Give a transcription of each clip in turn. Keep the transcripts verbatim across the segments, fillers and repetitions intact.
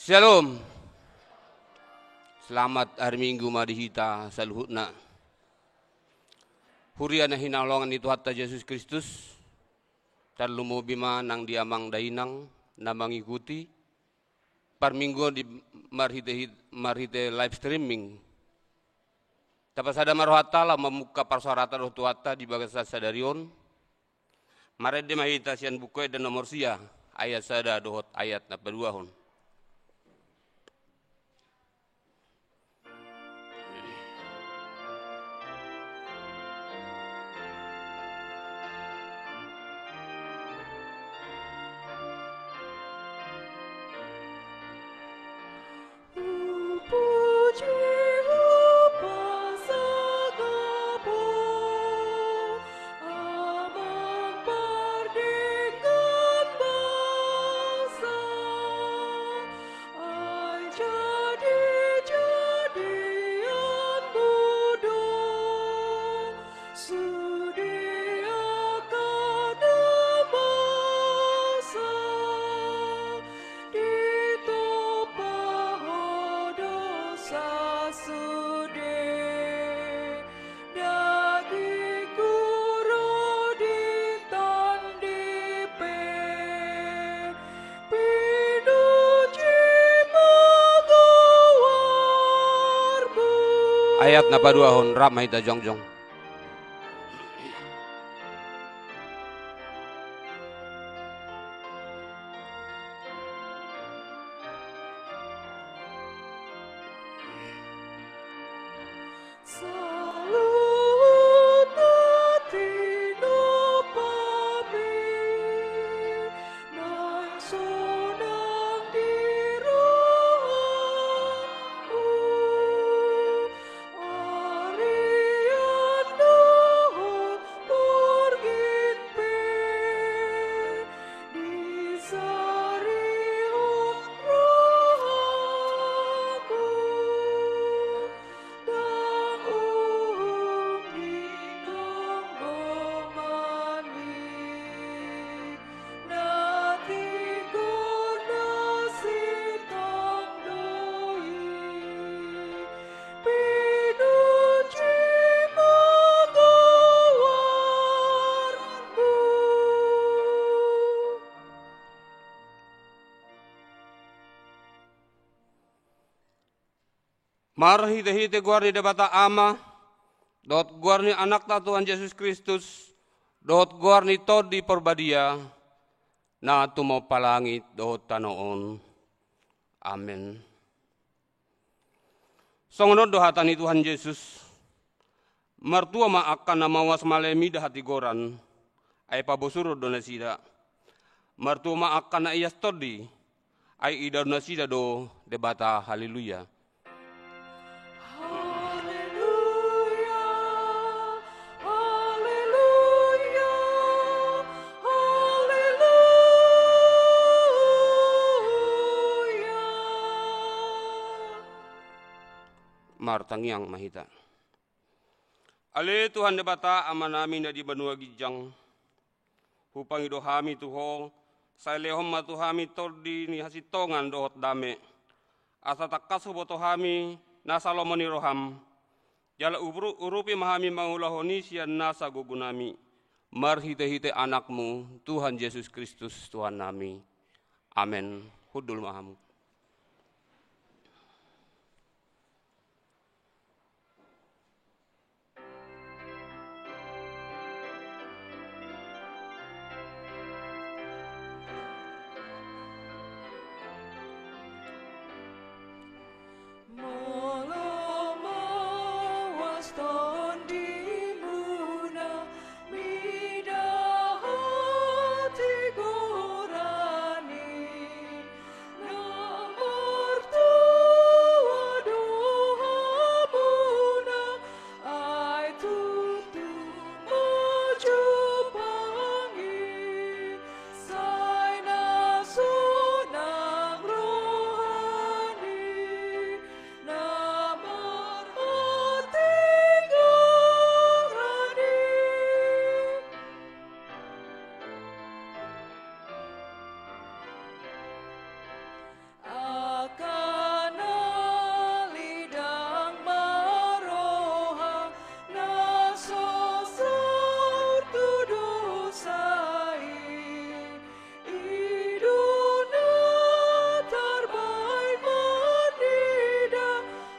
Syalom. Selamat hari Minggu ma di hita saluhutna. Huria na hinaholongan ni Tuhanta Jesus Kristus, tarlumobi ma nang di amang dainang na mangikuti parmingguon di marhite, marhite live streaming. Tapasada ma rohanta laho mamungka parsaoranta dohot Tuhanta di bagasan sadari on. Marende ma hita sian Buku Ende nomor sia, ayat sada dohot ayat na paduahon. Hupuji ho, Puang, Ayat na paduahon, rap ma hita jongjong. Saluhutna tinompami, naeng sonang di rohamu, arian dohot borngin pe, disarihon rohamu. Ndang uhum ni dongan i, na tingkos na sintong do i, pinuji ma goarmu. Marhitehite goar ni Debata Ama, dohot goar ni Anakta Tuhan Jesus Kristus, dohot goar ni Tondi Parbadia, na tumompa langit dohot tano on. Amen. Songon on do hata ni Tuhan Jesus: Martua ma angka na mauas malai mida hatigoran, ai pabosuron do nasida. Martua ma angka na ias tondi, ai idaon nasida do Debata. Haleluya. Haleluya, haleluya, haleluya. Martangiang ma hita. Ale Tuhan Debata, Amanami na di banua ginjang, hupangido hami tu Ho, sai lehon ma tu hami tondi ni hasintongan dohot dame, asa tangkas huboto hami nasa lomo ni roham, jala ubru-, urupi ma hami mangulahon i sian nasa gogonami, marhitehite Anakmu, Tuhan Jesus Kristus, Tuhannami. Amen. Hundul ma hamu. Molo mauas tondimuna mida hatigoran i, na martua do hamuna, ai tutu ma jumpang i, sai na sonang roha ni na marhatigoran i. Angka na lidang ma roha na so saur tu dosa i, i do na tarbaen marnida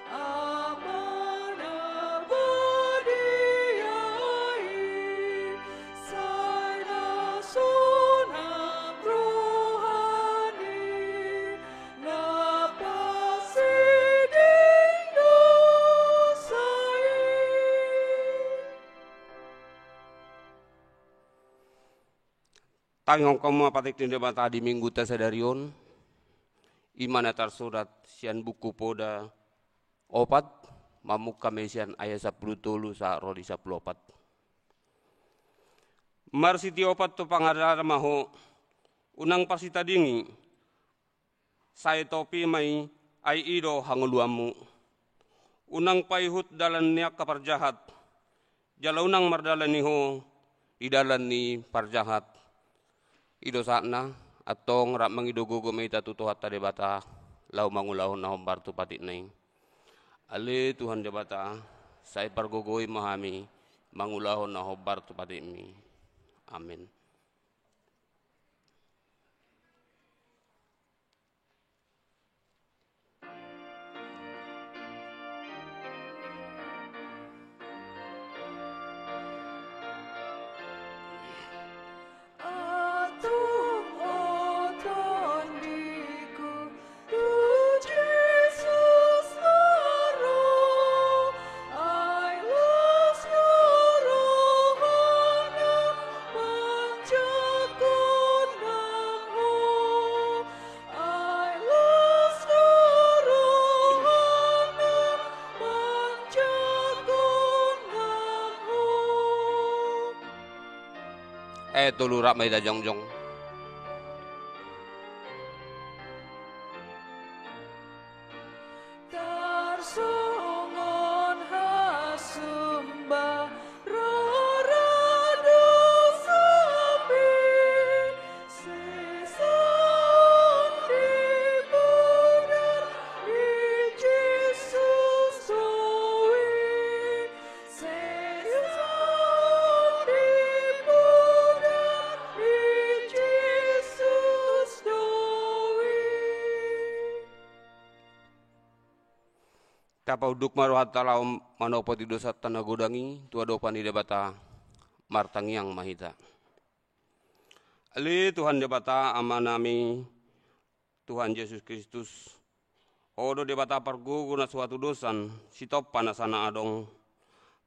Ama na badia i, sai na sonang roha ni na pasiding dosa i. Tangihonon ma patik ni Debata di Mingguta sadari on, i ma na tarsurat sian Buku Poda opat, mamungka ma i sian ayat sampulu tolu sahat ro di sampulu opat. Marsitiopat tu pangarada ma ho, unang parsitadingi, sai topi ma i, ai i do hangoluanmu. Unang paihut dalan ni angka parjahat, jala unang mardalani ho di dalan ni parjahat. I do sahatna, antong rap mangido gogo ma hita tu Tuhanta Debata, laho mangulahon na hombar tu patikna i. Ale Tuhan Debata, sai pargogoi ma hami mangulahon na hombar tu patikmi. Amen. Ayat tolu, rap ma hita jongjong. Tarsongon hasumba rara dosaMi, sesa on di poda ni Jesus do i. Sesa on di poda ni Jesus do i. Tapaunduk ma rohanta laho manopoti dosanta na godang i tu adopan ni Debata. Martangiang ma hita. Ale Tuhan Debata, Amanami, Tuhan Jesus Kristus, Ho do Debata pargogo na so hatudosan, sitompa nasa na adong,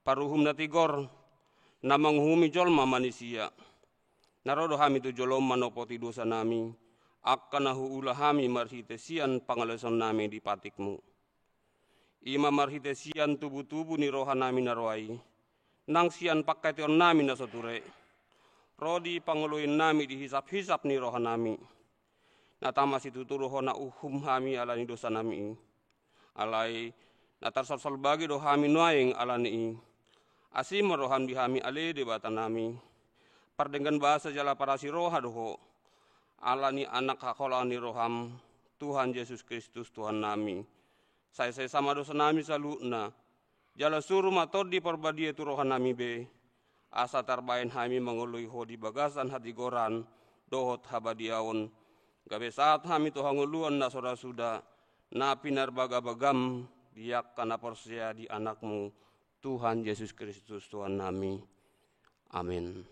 paruhum na tigor, na manguhumi jolma manisia. Na ro do hami tu jolom manopoti dosanami, angka na huula hami marhite sian pangalaosionami di patikMu. I ma marhite sian tubutubu ni rohanami na roa i, nang sian pangkataionnami na so ture, ro di pangoloionnami di hisaphisap ni rohanami. Na tama situtu do Ho na uhum hami ala ni dosanami i. Alai na tarsolsol bagi do hami nuaeng ala ni i. Asi ma rohaM di hami ale Debatanami. Pardenggan basa jala parasi roha do Ho, ala ni Anak haholongan ni rohaM, Tuhan Jesus Kristus Tuhannami. Sai sesa ma dosanami saluhutna, jala suru ma Tondi Parbadia tu rohanami be, asa tarbahen hami mangoloi Ho di bagasan hatigoran dohot habadiaon, gabe sahat hami tu hangoluan na so ra suda, na pinarbagabagaM di angka na porsea di AnakMu, Tuhan Jesus Kristus Tuhannami. Amen.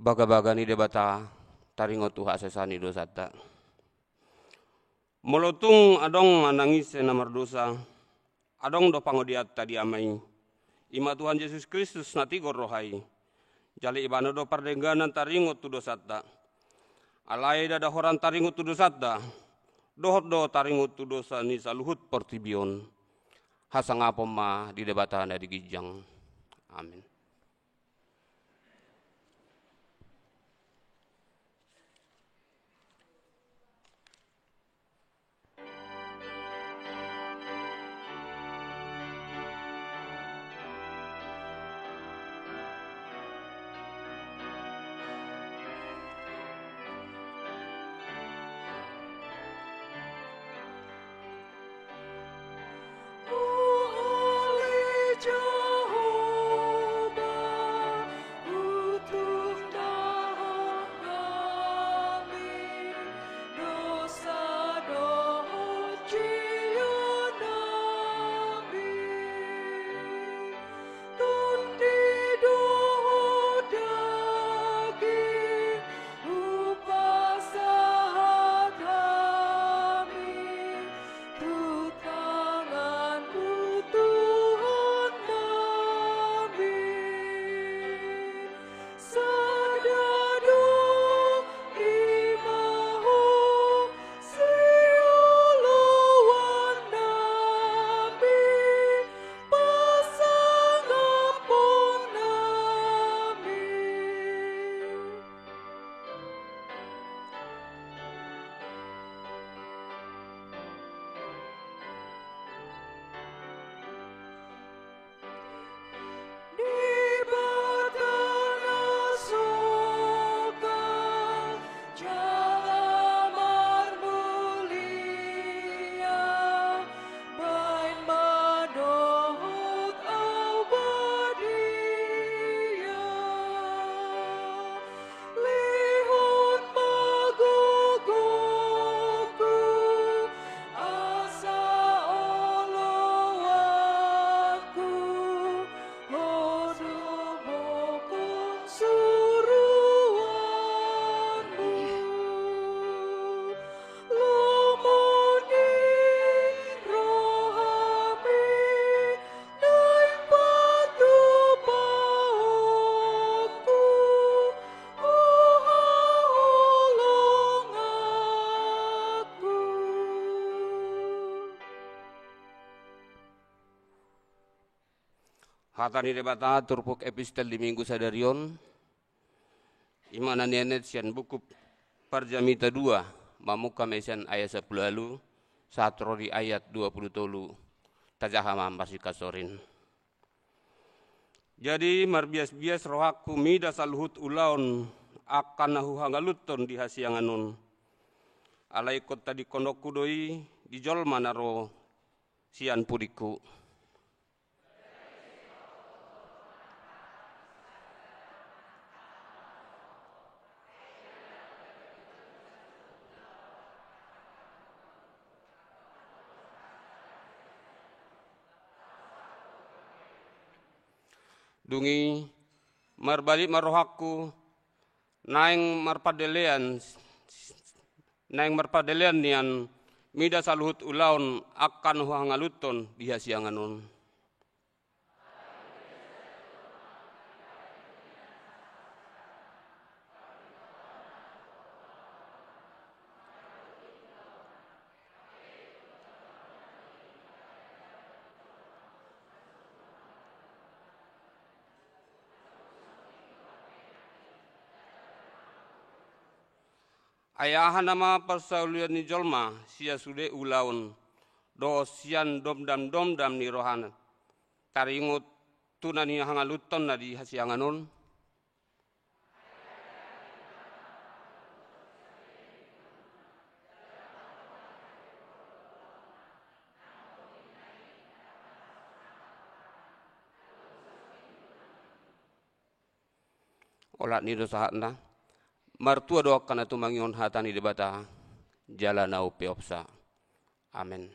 Bagabaga ni Debata taringot tu hasesaan ni dosanta. Molo tung adong manang ise na mardosa, adong do pangodianta di Ama i, i ma Tuhan Jesus Kristus na tigor roha i. Jala Ibana do pardengganan taringot tu dosanta. Alai ndada holan taringot tu dosanta, dohot do taringot tu dosa ni saluhut portibi on. Hasangapon ma di Debata na di ginjang. Amen. Hata ni Debata turpuk epistel di Minggu sadari on, ima na nienet sian buku Parjamita dua, mamungka ma i sian ayat sampulu ualu sahat ro di ayat dua pulu tolu. Tajaha ma marsiansahotan. Jadi marbiasbias rohangku mida saluhut ulaon angka na huhangaluthon di hasiangan on. Alai ingkon tadingkononku do i di jolma na ro sian pudingku. Dung i marbalik ma rohangku, naeng marpandelean, naeng marpandelean nian mida saluhut ulaon angka na huhangaluthon di hasiangan on. Ai aha nama parsaulian ni jolma sian sude ulaon dohot sian domdamdomdam ni rohana? Taringot tu na nihangaluthonna di hasiangan on. Olat ni do sahatna. Martua do angka na tumangihon hata ni Debata jala na umpeopsa. Amen.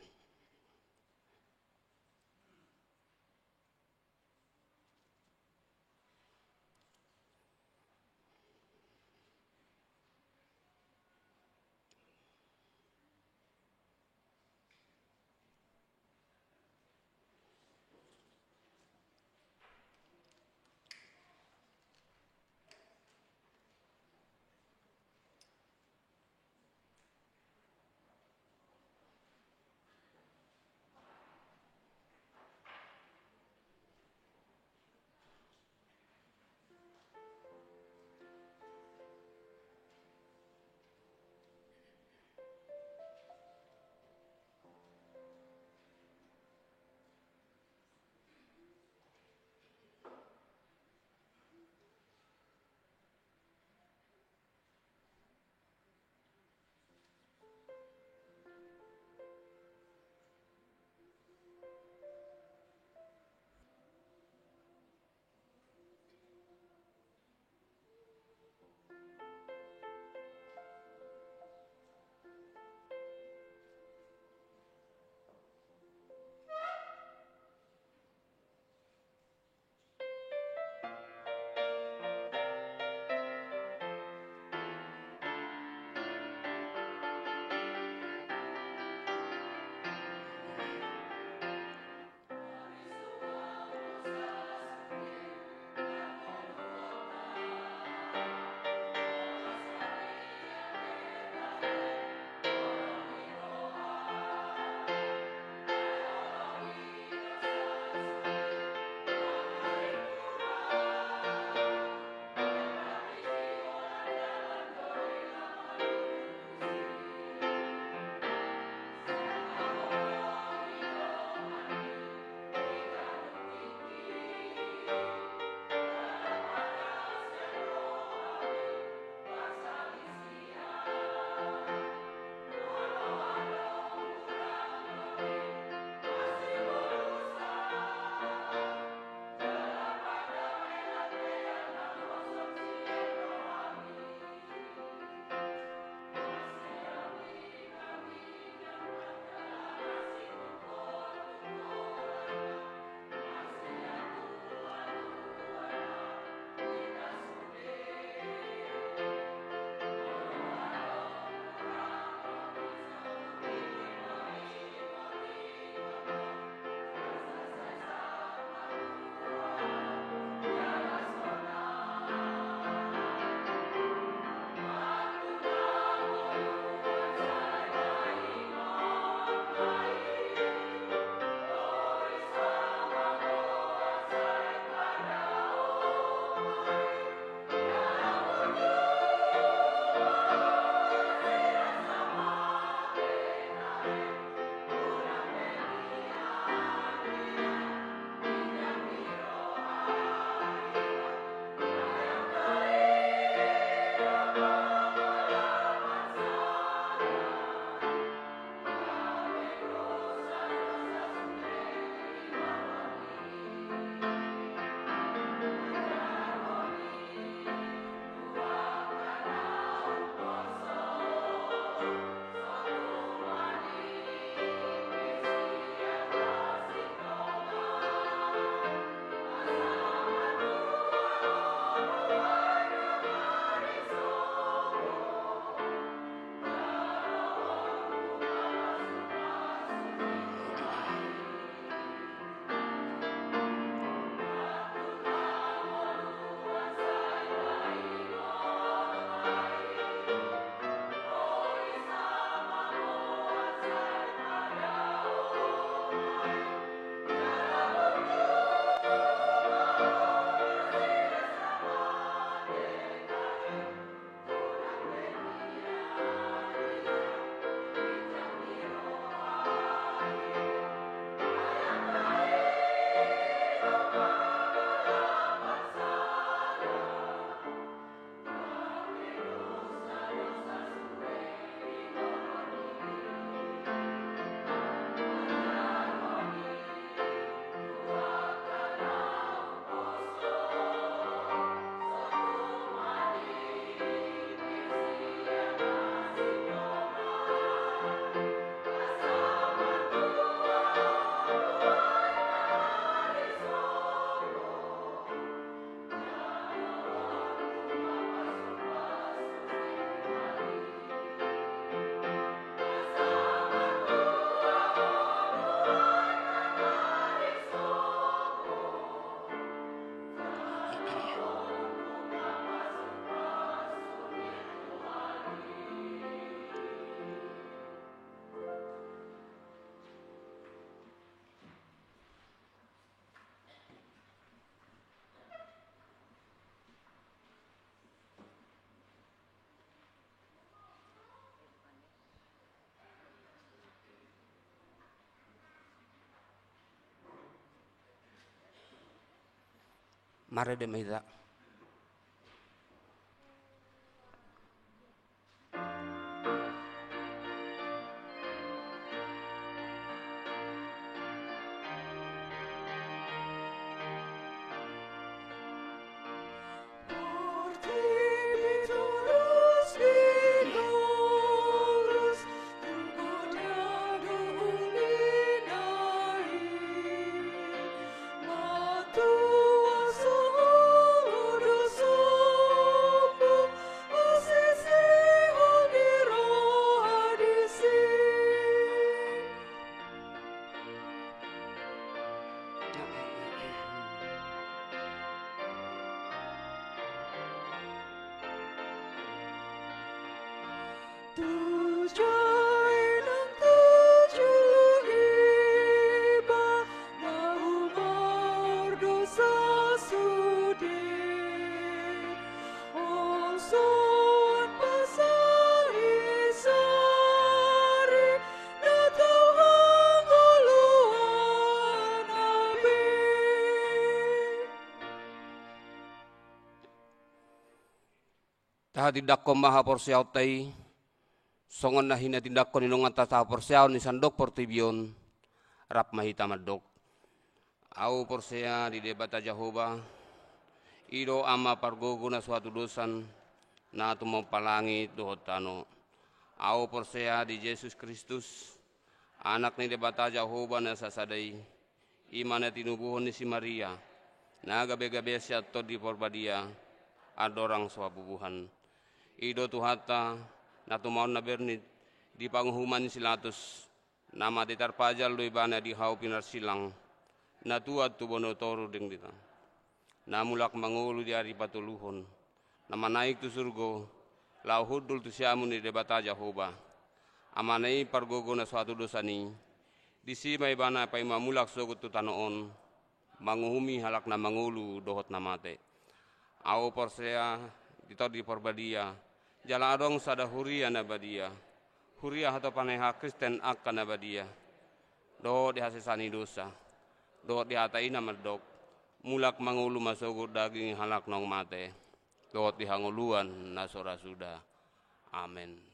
Marende ma hita. Tahatindangkon ma haporseaonta i, songon na hinatindangkon ni dongan ta haporseaon di sandok portibi on. Rap ma hita mandok. Ahu porsea di Debata Jahowa, i do Ama pargogo na so hatudosan, na tumompa langit dohot tano. Ahu porsea di Jesus Kristus, Anak ni Debata Jahowa na sasada i, i ma na tinubuhon ni si Maria, na gabe-gabean sian Tondi Porbadia, andorang so habubuhan. I do Tuhanta, na tumaon na bernit, di panguhuman ni si Latus, na mate tarpajal do ibana di hau pinarsilang, na tuat tu banua toru denggan, na mulak mangolu di ari patoluhon, na manaek tu surgo, laho hundul tu siamun ni Debata Jahowa. Amana i pargogo na so hatudosan i, disi ma ibana paima mulak sogot tu tano on, manguhumi halak na mangolu dohot na mate. Ahu porsea di Tondi Porbadia, jala adong sada huria na badia, huria hatopan ni halak Kristen angka na badia, dohot di hasesaan ni dosa, dohot di hata i na mandok, mulak mangolu ma sogot daging ni halak naung mate, dohot di hangoluan na so ra suda. Amen.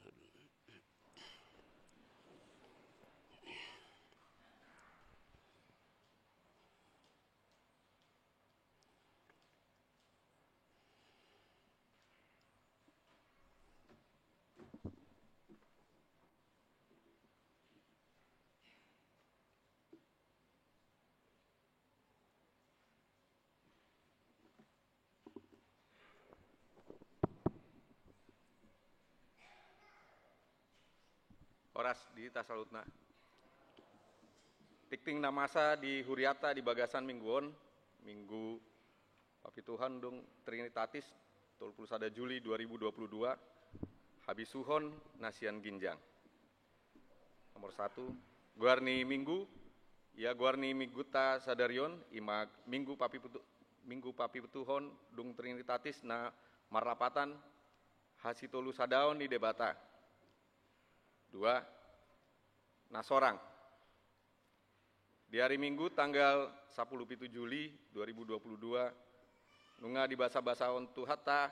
Horas di hita saluhutna. Tingting na masa di huriata di bagasan minggu on, Minggu Papituhon dung Trinitatis, tolu pulu sada Juli dua ribu dua pulu dua, habisuhon na sian ginjang. Nomor satu, goar ni minggu, ia goar ni mingguta sadari on, i ma Minggu Papiputu-, Minggu Papituhon dung Trinitatis na marlapatan hasitolusadaon ni Debata. Dua, na sorang. Di ari Minggu tanggal sampulu pitu Juli dua ribu dua pulu dua, nunga dibasabasahon Tuhanta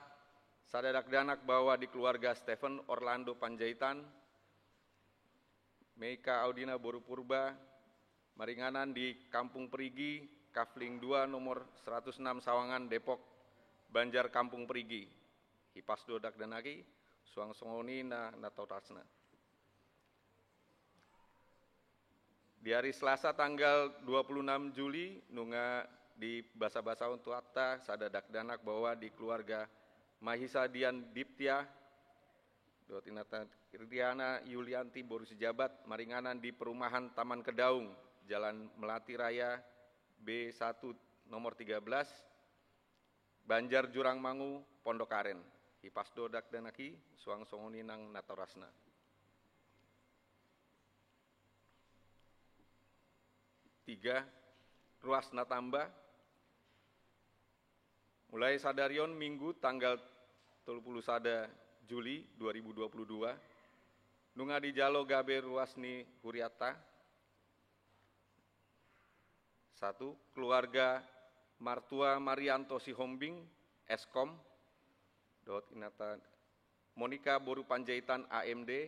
sada dakdanak baoa di keluarga Stephen Orlando Panjaitan, Meika Audina boru Purba, maringanan di Kampung Perigi, Kafling dua, nomor seratus enam Sawangan, Depok, Banjar Kampung Perigi. Hipas do dakdanak i, suang songon i nang natorasna. Di ari Selasa tanggal dua pulu enam Juli, nunga dibasabasahon Tuhanta sada dakdanak baoa di keluarga Mahisa Dian Diptia, dohot inanta Irdiana Yulianti boru Sijabat, maringanan di perumahan Taman Kedaung, Jalan Melati Raya B satu nomor tiga belas, Banjar Jurangmangu, Pondok Aren. Hipas do dakdanak i, suang songon i nang natorasna. Tiga, ruas na tamba. Mulai sadari on Minggu tanggal tolu pulu sada Juli dua ribu dua pulu dua, nunga dijalo gabe ruas ni huriata. Satu, keluarga Martua Marianto Sihombing, Eskom, dohot inanta Monika boru Panjaitan, A M D,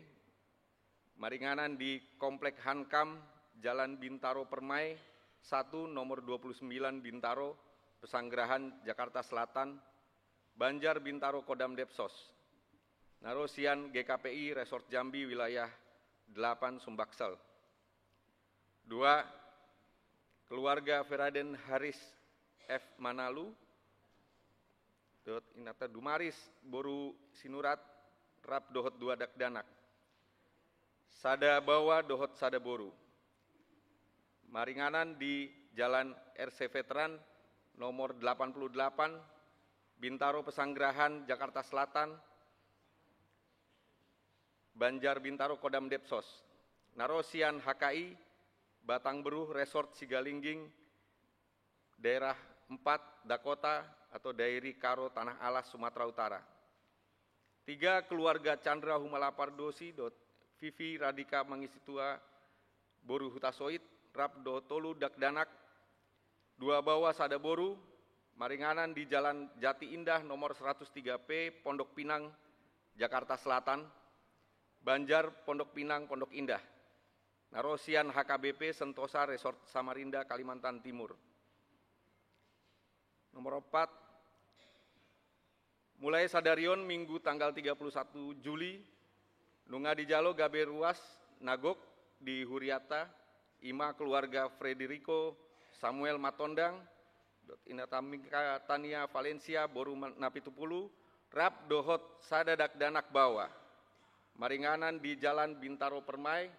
maringanan di Komplek Hankam, Jalan Bintaro Permai satu, nomor dua puluh sembilan Bintaro, Pesanggerahan, Jakarta Selatan, Banjar Bintaro, Kodam Depsos. Na ro sian G K P I Resort Jambi, wilayah delapan, Sumbaksel. Dua, keluarga Feraden Haris F Manalu, dohot inanta Dumaris boru Sinurat, rap dohot dua dakdanak, sada baoa dohot sada boru. Maringanan di Jalan R C Veteran nomor delapan puluh delapan, Bintaro Pesanggerahan, Jakarta Selatan, Banjar Bintaro, Kodam Depsos. Na ro sian H K I Batang Beruh Resort Sigalingging, daerah empat Dakota atau Dairi Karo, Tanah Alas, Sumatera Utara. Tiga, keluarga Chandra Humala Pardosi dohot Vivi Radika Mangisitua boru Hutasoit, rap dohot tolu dakdanak, dua baoa sada boru, maringanan di Jalan Jati Indah nomor seratus tiga P, Pondok Pinang, Jakarta Selatan, Banjar Pondok Pinang, Pondok Indah. Na ro sian H K B P Sentosa Resort Samarinda, Kalimantan Timur. Nomor opat, mulai sadari on, Minggu tanggal tiga puluh satu Juli, nunga dijalo gabe ruas na gok di hurianta, i ma keluarga Frederico Samuel Matondang, dohot inanta Mika Tania Valencia boru Ma-, Napitupulu, rap dohot sada dakdanak baoa. Maringanan di Jalan Bintaro Permai,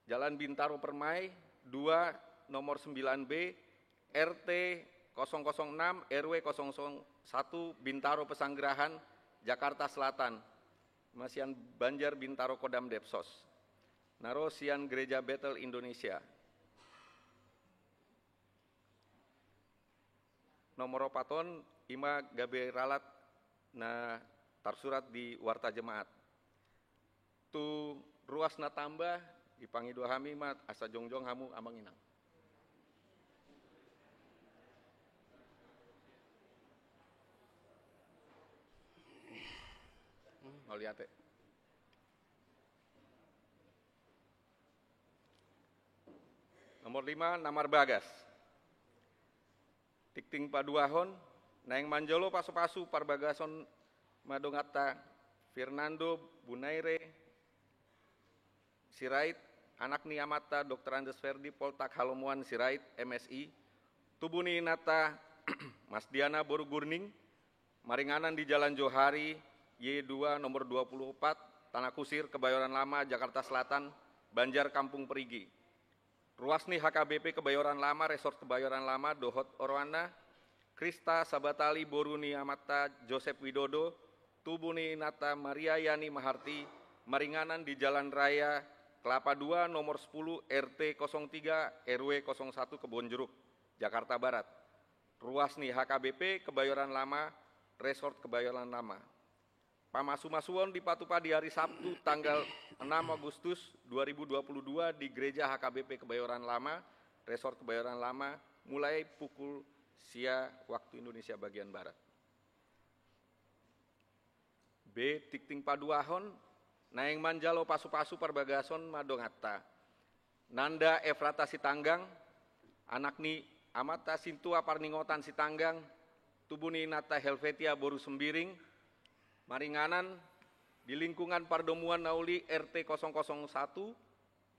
Jalan Bintaro Permai dua, nomor sembilan B, R T kosong kosong enam, R W kosong kosong satu, Bintaro Pesanggerahan, Jakarta Selatan. I ma sian Banjar Bintaro, Kodam Depsos. Na ro sian Gereja Betel Indonesia. Nomor opat on, i ma gabe ralat na tarsurat di Warta Jemaat. Tu ruas na tamba, dipangido hami ma asa jongjong hamu, Amang Inang. Mauliate. Nomor lima, na marbagas. Tingting paduahon, naeng manjalo pasupasu parbagason ma donganta Fernando Bunaire Sirait, anak ni amanta Doktor Andes Ferdi Poltak Halomoan Sirait, M Si, tubu ni inanta Mas Diana boru Gurning, maringanan di Jalan Johari, Y dua, nomor dua puluh opat, Tanah Kusir, Kebayoran Lama, Jakarta Selatan, Banjar Kampung Perigi. Ruas ni H K B P Kebayoran Lama, Resort Kebayoran Lama, dohot oroanna, Krista Sabatali boru ni amanta Josep Widodo, tubu ni inanta Maria Yani Maharti, maringanan di Jalan Raya Kelapa dua, nomor sepuluh, R T kosong tiga, R W kosong satu, Kebonjeruk, Jakarta Barat. Ruas ni H K B P Kebayoran Lama, Resort Kebayoran Lama. Pamasumasuon dipatupa di hari Sabtu, tanggal enam Agustus dua ribu dua puluh dua di Gereja H K B P Kebayoran Lama, Resort Kebayoran Lama, mulai pukul sia waktu Indonesia bagian Barat. B, tingting paduahon, naeng manjalo pasupasu parbagason ma donganta Nanda Efrata Sitanggang, anak ni amanta Sintua Parningotan Sitanggang, tubu ni inanta Helvetia boru Sembiring, maringanan di lingkungan pardomuan na uli R T kosong kosong satu,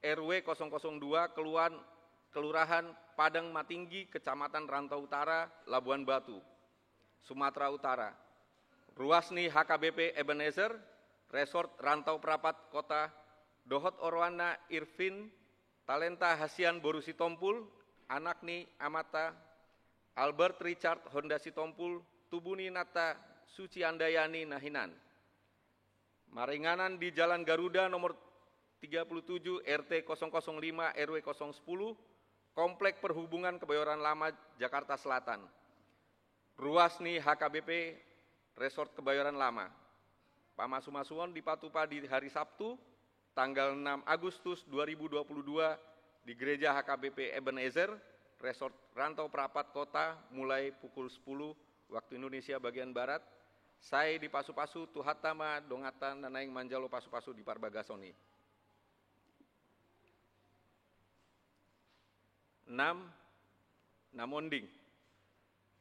R W kosong kosong dua, keluan-, Kelurahan Padang Matinggi, Kecamatan Rantau Utara, Labuan Batu, Sumatera Utara. Ruas ni H K B P Ebenezer, Resort Rantau Prapat Kota, dohot oroanna Irvin Talenta Hasian boru Sitompul, anak ni amanta Albert Richard Honda Sitompul, tubu ni inanta Suci Andayani na hinan. Maringanan di Jalan Garuda nomor tiga puluh tujuh, R T kosong kosong lima, R W kosong sepuluh, Komplek Perhubungan Kebayoran Lama, Jakarta Selatan. Ruas ni H K B P Resort Kebayoran Lama. Pamasumasuon dipatupa di hari Sabtu, tanggal enam Agustus dua ribu dua puluh dua, di Gereja H K B P Ebenezer, Resort Rantau Prapat Kota mulai pukul sepuluh waktu Indonesia bagian Barat. Sai dipasupasu Tuhanta ma donganta na naeng manjalo pasupasu di parbagason i. Enam, na monding.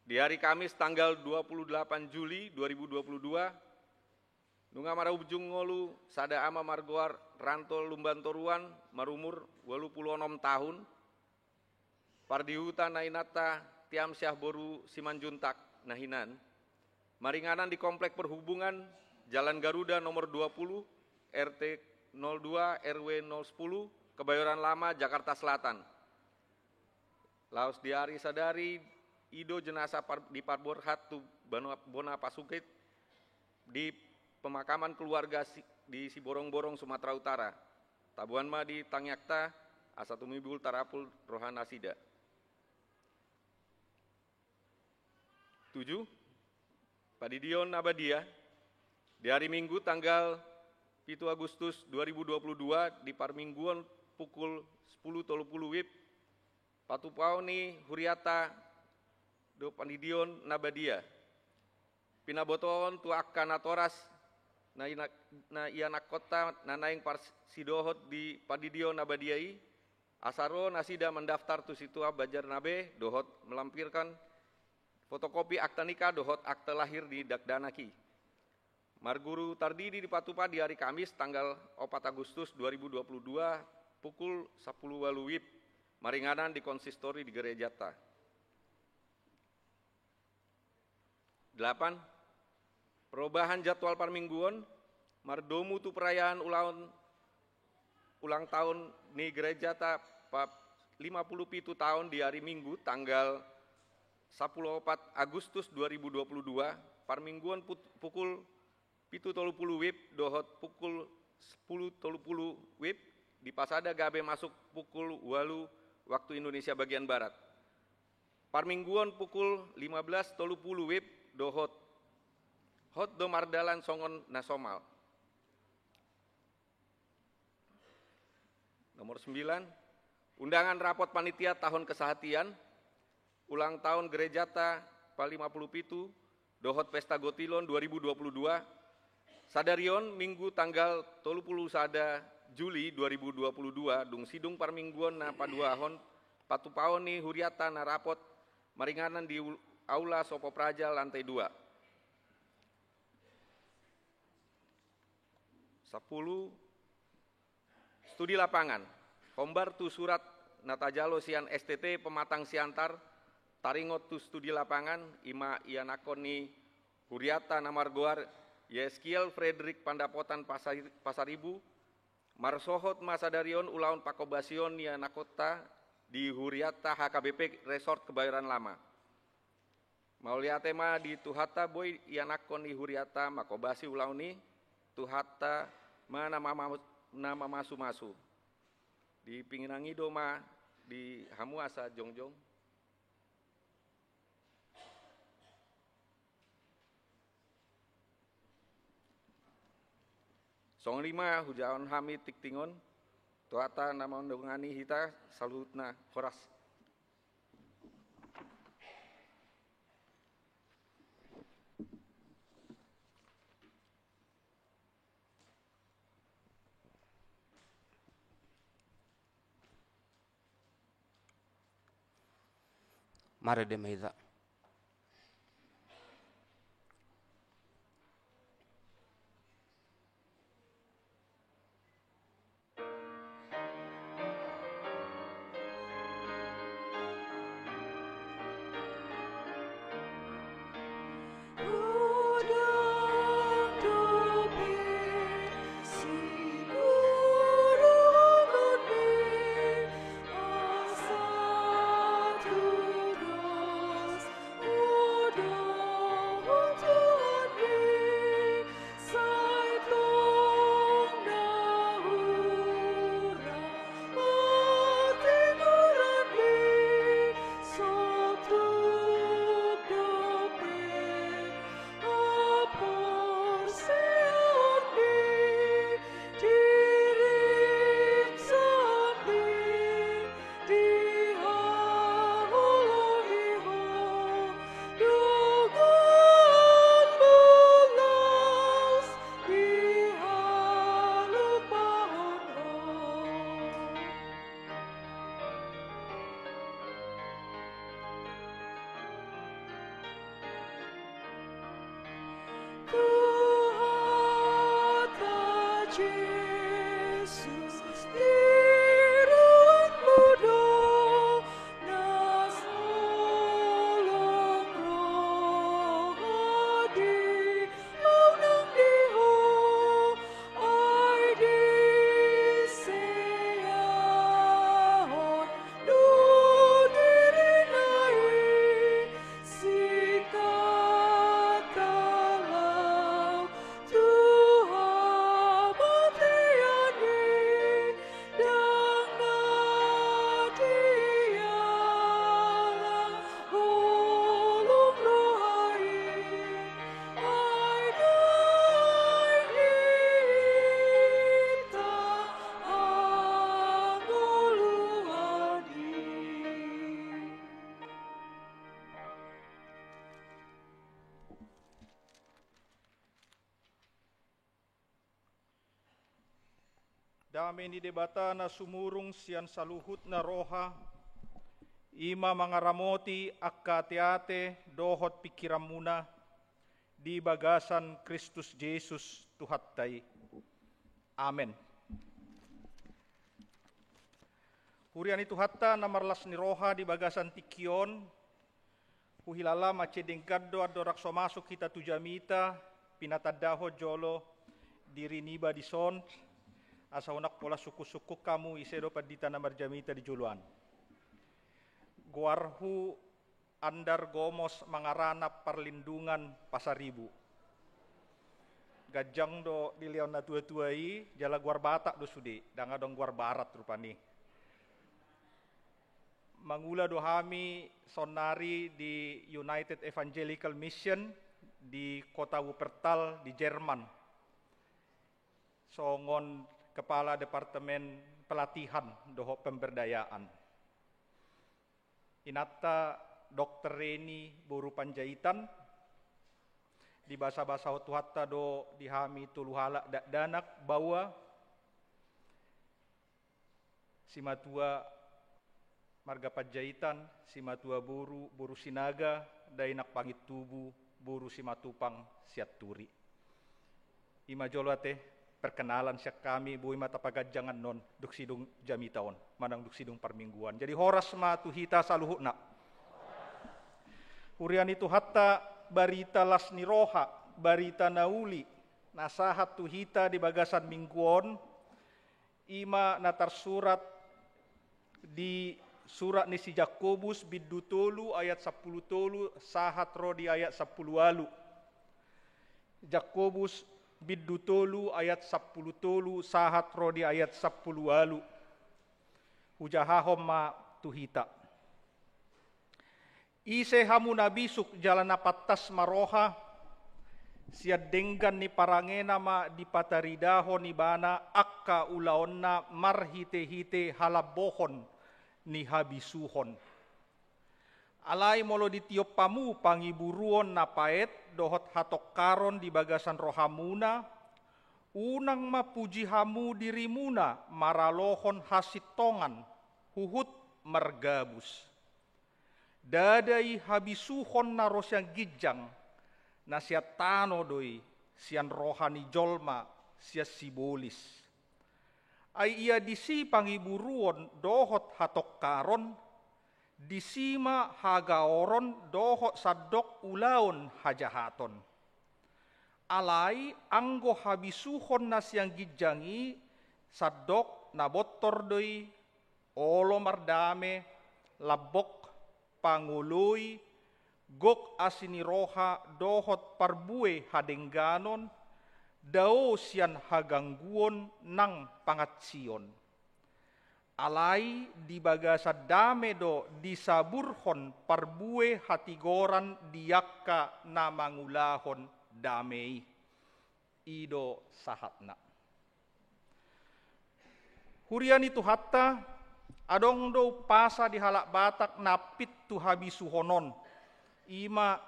Di hari Kamis tanggal dua puluh delapan Juli dua ribu dua puluh dua, nunga marujung ngolu sada ama margoar Ranto Lumban Toruan, marumur ualu pulu onom tahun, pardihuta na inanta Tiamsyah boru Simanjuntak na hinan, maringanan di Komplek Perhubungan, Jalan Garuda nomor dua puluh, R T nol dua, R W nol sepuluh, Kebayoran Lama, Jakarta Selatan. Laos di ari sadari i do jenasa par-, diparborhat tu banua-, bona pasukit di pemakaman keluarga si-, di Siborongborong, Sumatera Utara. Taboan ma di tangiangta, asa tumibul tarapul roha nasida. Tujuh, Pandidion na badia. Di hari Minggu tanggal pitu Agustus dua ribu dua puluh dua, di parmingguon pukul sepuluh tolu puluh WIB, patupaon ni huriata do pandidion na badia. Pinabotohon tu angka natoras na ina-, na ianakkonta na naeng parsidohot di pandidion na badia i, asa ro nasida mandaftar tu Situa Banjarnabe dohot melampirkan fotokopi akta nikah dohot akta lahir di dakdanak i. Marguru tardidi dipatupa di hari Kamis tanggal opat Agustus dua ribu dua puluh dua pukul sepuluh walu WIB, maringanan di konsistori di gerejanta. Delapan, perubahan jadwal parmingguon, mardomu tu perayaan ulaon, ulang tahun ni gerejanta pa-, lima puluh pitu tahun di hari Minggu tanggal sepuluh opat Agustus dua ribu dua puluh dua, parmingguon put-, pukul pitu tolu puluh WIB dohot pukul sepuluh tolu puluh WIB, dipasada gabe masuk pukul walu waktu Indonesia bagian Barat. Parmingguon pukul lima belas tolu puluh WIB dohot hot do mardalan songon na somal. Nomor sembilan, undangan rapot panitia tahun kesahatian ulang tahun gerejanta pa lima puluh pitu dohot pesta gotilon dua ribu dua puluh dua, sadari on Minggu tanggal tolu puluh sada Juli dua ribu dua puluh dua, dung sidung parmingguon na paduahon patupaon ni huriata na rapot maringanan di ul-, Aula Sopo Praja lantai dua. Sampulu, studi lapangan. Hombar tu surat na tajalo sian S T T Pematang Siantar, taringot tu studi lapangan, i ma ianakhon ni huriata na margoar Yeskiel Fredrik Pandapotan Pasari-, Pasaribu, marsohot ma sadari on ulaon panghobasion ni anakhonta di huriata H K B P Resort Kebayoran Lama. Mauliate ma di Tuhanta boi ianakhon ni huriata manghobasi ulaon i, Tuhanta ma na mama-, na mamasumasu. Di pingirangi do ma di hamu asa jongjong. Songon i ma hujahahon hami tingting on, Tuhanta na mandongani hita saluhutna, horas. Marende ma hita. Jesus, di ruangmu do na holong roha di, unang di ho, ai di seahon do dirina i, singkat laho tu hamatean i, ndang na dialang holong roha i, ai naeng hita hangoluan i. Dame ni Debata na sumurung sian saluhutna roha, i ma mangaramoti angka ateate dohot pingkiranmuna di bagasan Kristus Jesus Tuhanta i. Amen. Huria ni Tuhanta na marlas ni roha, di bagasan tingki on, huhilala mansai denggan do andorang so masuk hita tu jamita, pinatandahon jolo diri niba dison, asa unang pola sungkun-sungkun hamu ise do pandita na marjamita di joloan. Goarhu Andar Gomos Mangaranap Parlindungan Pasaribu. Ganjang do dilehon natua-tua i, jala goar Batak do sude, ndang adong goar Barat rupani. Mangula do hami saonnari di United Evangelical Mission di kota Wuppertal di Jerman, songon kepala departemen pelatihan dohot pemberdayaan. Inanta Dokter Reni boru Panjaitan, dibasabasahon Tuhanta do di hami tolu halak dakdanak baoa, simatua marga Panjaitan, simatua boru, boru Sinaga, dainang Pangintubu, boru Simatupang Sianturi. I ma jolo ate perkenalan sian hami, boi ma tapaganjang annon dung sidung jamita on manang dung sidung parmingguan. Jadi horas ma tu hita saluhutna. Huria ni Tuhanta, barita las ni roha, barita na uli na sahat tu hita di bagasan minggu on, i ma na tarsurat di surat ni si Jakobus bindu tolu ayat sampulu tolu sahat ro di ayat sampulu ualu. Jakobus bindu tolu ayat sampulu tolu sahat ro di ayat sampulu ualu. Hujahahon ma tu hita. Ise hamu na bisuk jala na pantas maroha, sian denggan ni parangena ma dipataridahon ibana angka ulaonna marhite-hite halambohon ni habisuhon. Alai molo ditiop hamu pangiburuon na paet dohot hatongkaron di bagasan rohamuna, unang ma puji hamu dirimuna maralohon hasintongan, huhut margabus. Ndada i habisuhon na ro sian ginjang, na sian tano do i, sian roha ni jolma, sian sibolis. Ai ia disi pangiburuon dohot hatongkaron, disi ma hagaoron dohot sandok ulaon hajahaton. Alai anggo habisuhon na sian ginjang i, sandok na bontor do i, olo mardame, lambok, pangoloi, gok asi ni roha dohot parbue hadengganon, dao sian hagangguon nang pangansion. Alai di bagasan dame do disaburhon parbue hatigoran di angka na mangulahon dame i. I do sahatna. Huria ni Tuhanta, adong do umpasa di halak Batak na pit tu habisuhon on, i ma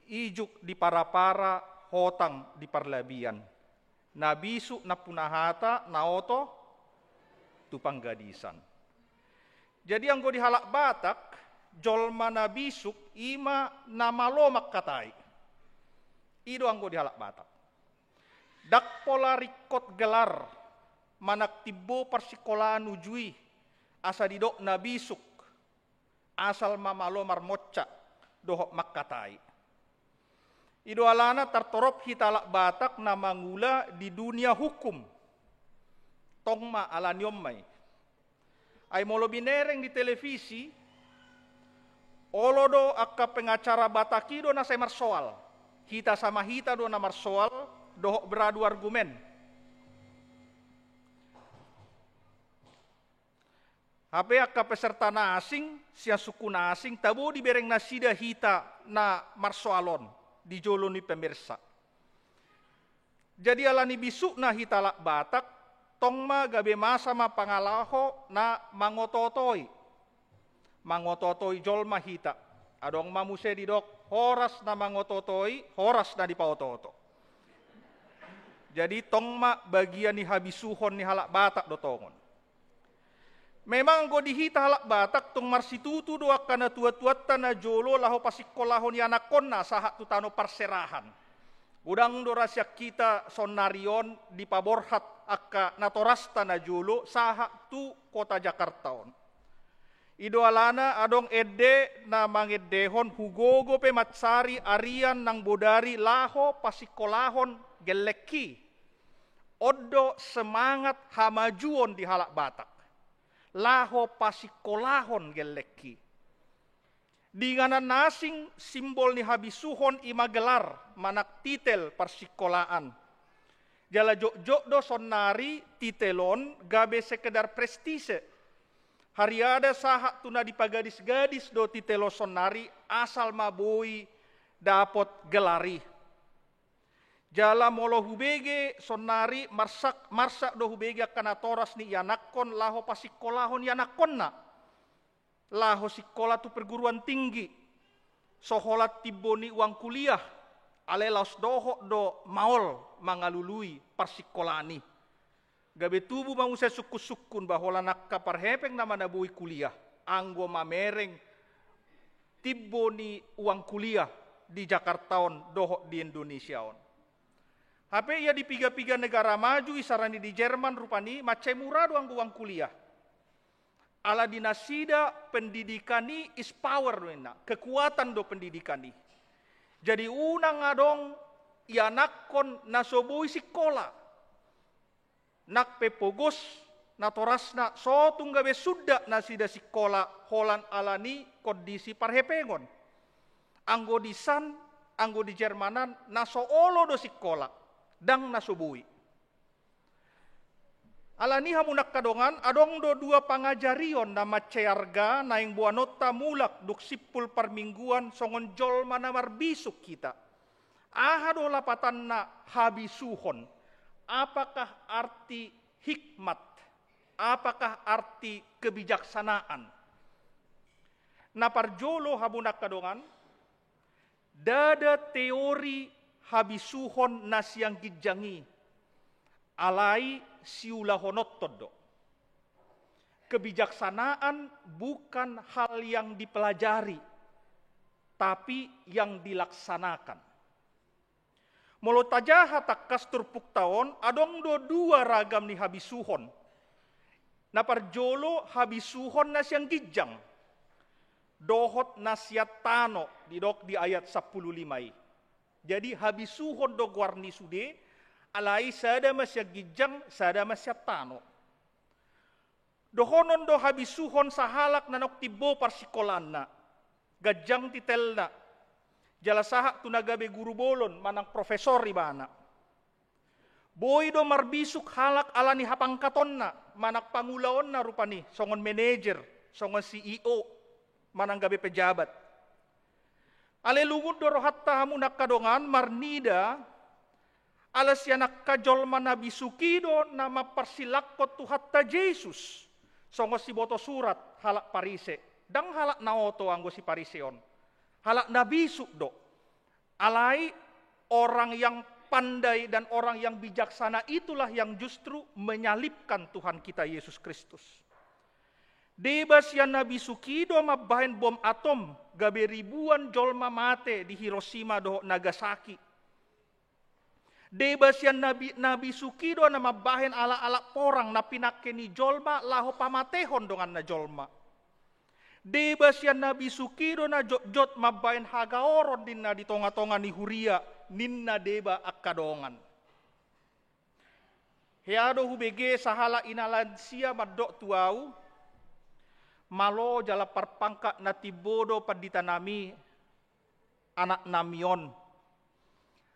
ijuk di parapara, hotang di parlabian. Na bisuk nampuna hata, na oto tu panggadisan. Jadi anggo di halak Batak, jolma na bisuk i ma na malo mangkatai. I do anggo di halak Batak. Ndang pola ringkot gelar manang timbo parsikolaan uju i, asa didok na bisuk, asal ma malo marmonca dohot mangkatai. I do alana tartorop hita halak Batak na mangula di dunia hukum. Tong ma alani on ma i. Ai molo binereng di televisi, olo do angka pengacara Batak i do na sai marsoal. Hita sama hita do na marsoal dohot beradu argumen. Hape angka peserta na asing, sian suku na asing, tabo dibereng nasida hita na marsoal on di jolo ni pemirsa. Jadi alani bisukna hita halak Batak, tong ma gabe masa ma pangalaho na mangotootoi. Mangotootoi jolma hita. Adong ma muse didok, horas na mangotootoi, horas na dipaotooto. Jadi tong ma bagian ni habisuhon ni halak Batak do tongon. Memang anggo di hita halak Batak tung marsitutu do angka natuatuanta na jolo laho pasingkolahon ianakkonna sahat tu tano parserahan. Godang do ra sian hita saonnari on dipaborhat angka natorasta na jolo sahat tu kota Jakarta on. I do alana adong ende na mangendehon, hugogo pe mansari arian nang bodari laho pasingkolahon gellengki. On do semangat hamajuon di halak Batak. Laho pasingkolahon gellengki. Di inganan na asing, simbol ni habisuhon i ma gelar manang titel parsingkolaan. Jala jotjot do saonnari titel on gabe sekedar prestise. Hariada sahat tu na dipagadisgadis do titel on saonnari, asal ma boi dapot gelar i. Jala molo hubege saonnari marsak, marsak do hubege angka natoras ni ianakkon laho pasingkolahon ianakkonna. Laho singkola tu perguruan tinggi. So holan timbo ni uang kuliah, alai laos dohot do maol mangalului parsingkolaan i. Gabe tubu ma muse sungkunsungkun ba holan angka parhepeng nama na boi kuliah, anggo mamereng timbo ni uang kuliah di Jakarta on dohot di Indonesia on. Hape ia di piga-piga negara maju, isarani di Jerman rupani, mansai mura do anggo uang kuliah. Ala di nasida pendidikan i is power do ninna, kekuatan do pendidikan i. Jadi unang adong ianakkon na so boi singkola. Nang pe pogos natorasna, so tung gabe sundat nasida singkola holan ala ni kondisi parhepengon. Anggo di san, anggo di Jermanan, na so olo do singkola, ndang na so boi. Ala ni i hamu na angka dongan, adong do dua pangajarion na mansai arga naeng boanonta mulak dung simpul parmingguan songon jolma na marbisuk hita. Aha do lapatanna habisuhon? Apakah arti hikmat? Apakah arti kebijaksanaan? Na parjolo hamu na angka dongan, ndada teori habisuhon na sian ginjang i, alai siulahononhon do. Kebijaksanaan bukan hal yang dipelajari, tapi yang dilaksanakan. Molo tajaha tangkas turpukta on, adong do dua ragam ni habisuhon. Na parjolo habisuhon na sian ginjang dohot na sian tano, didok di ayat sampulu lima i. Jadi habisuhon do goar ni sude, alai sada ma sian ginjang, sada ma sian tano. Dohonon do habisuhon sahalak na naung timbo parsingkolaanna, ganjang titelna, jala sahat tu na gabe guru bolon manang profesor ibana. Boi do marbisuk halak ala ni hapangkatonna manang pangulaonna rupani, songon manajer, songon C E O, manang gabe pejabat. Alai lungun do rohanta hamu na angka dongan marnida, ala sian angka jolma na bisuk i do na mamparsilangkon Tuhanta Jesus, songon siboto surat halak Parise. Ndang halak na oto anggo Siparise on, halak na bisuk do. Alai orang yang pandai dan orang yang bijaksana itulah yang justru menyalibkan Tuhan kita Yesus Kristus. Deba sian na bisuk i do mambahen bom atom, gabe ribuan jolma mate di Hiroshima dohot Nagasaki. Deba sian na bi-, na bisuk i do na mambahen alat-alat porang na pinangke ni jolma laho pamatehon donganna jolma. Deba sian na bisuk i do na jotjot mambahen hagaoron ninna di tonga-tonga ni huria, ninna deba angka dongan. Hea do hubege sahalak ina lansia mandok tu ahu, malo jala parpangkat na timbo do pandita nami, anak nami on.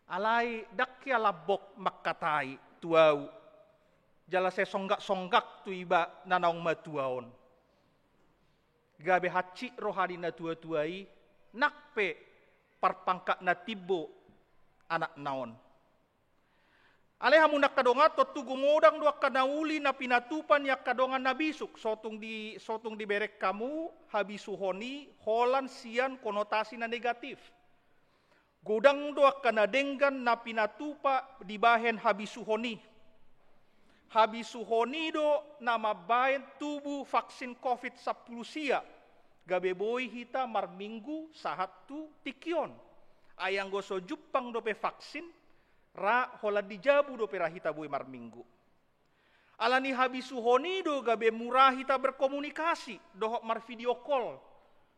Alai ndang hea lambok mangkatai tu ahu, jala sai songgak-songgak tu iba na naung matua on. Gabe hansit roha ni na tua-tua i, nang pe parpangkat na timbo anakna on. Alai hamu na angka dongan, tontu gumodang do angka na uli na pinatupa ni angka dongan na bisuk, so tung di, so tung dibereng hamu habisuhon i holan sian konotasi na negatif. Godang do angka na denggan na pinatupa dibahen habisuhon i. Habisuhon i do na mambahen tubu vaksin covid sampulu sia, gabe boi hita marminggu sahat tu tingki on. Ai anggo so jumpang dope vaksin, ra holan di jabu dope ra hita boi marminggu. Alani habisuhon i do gabe mura hita berkomunikasi dohot marvideo call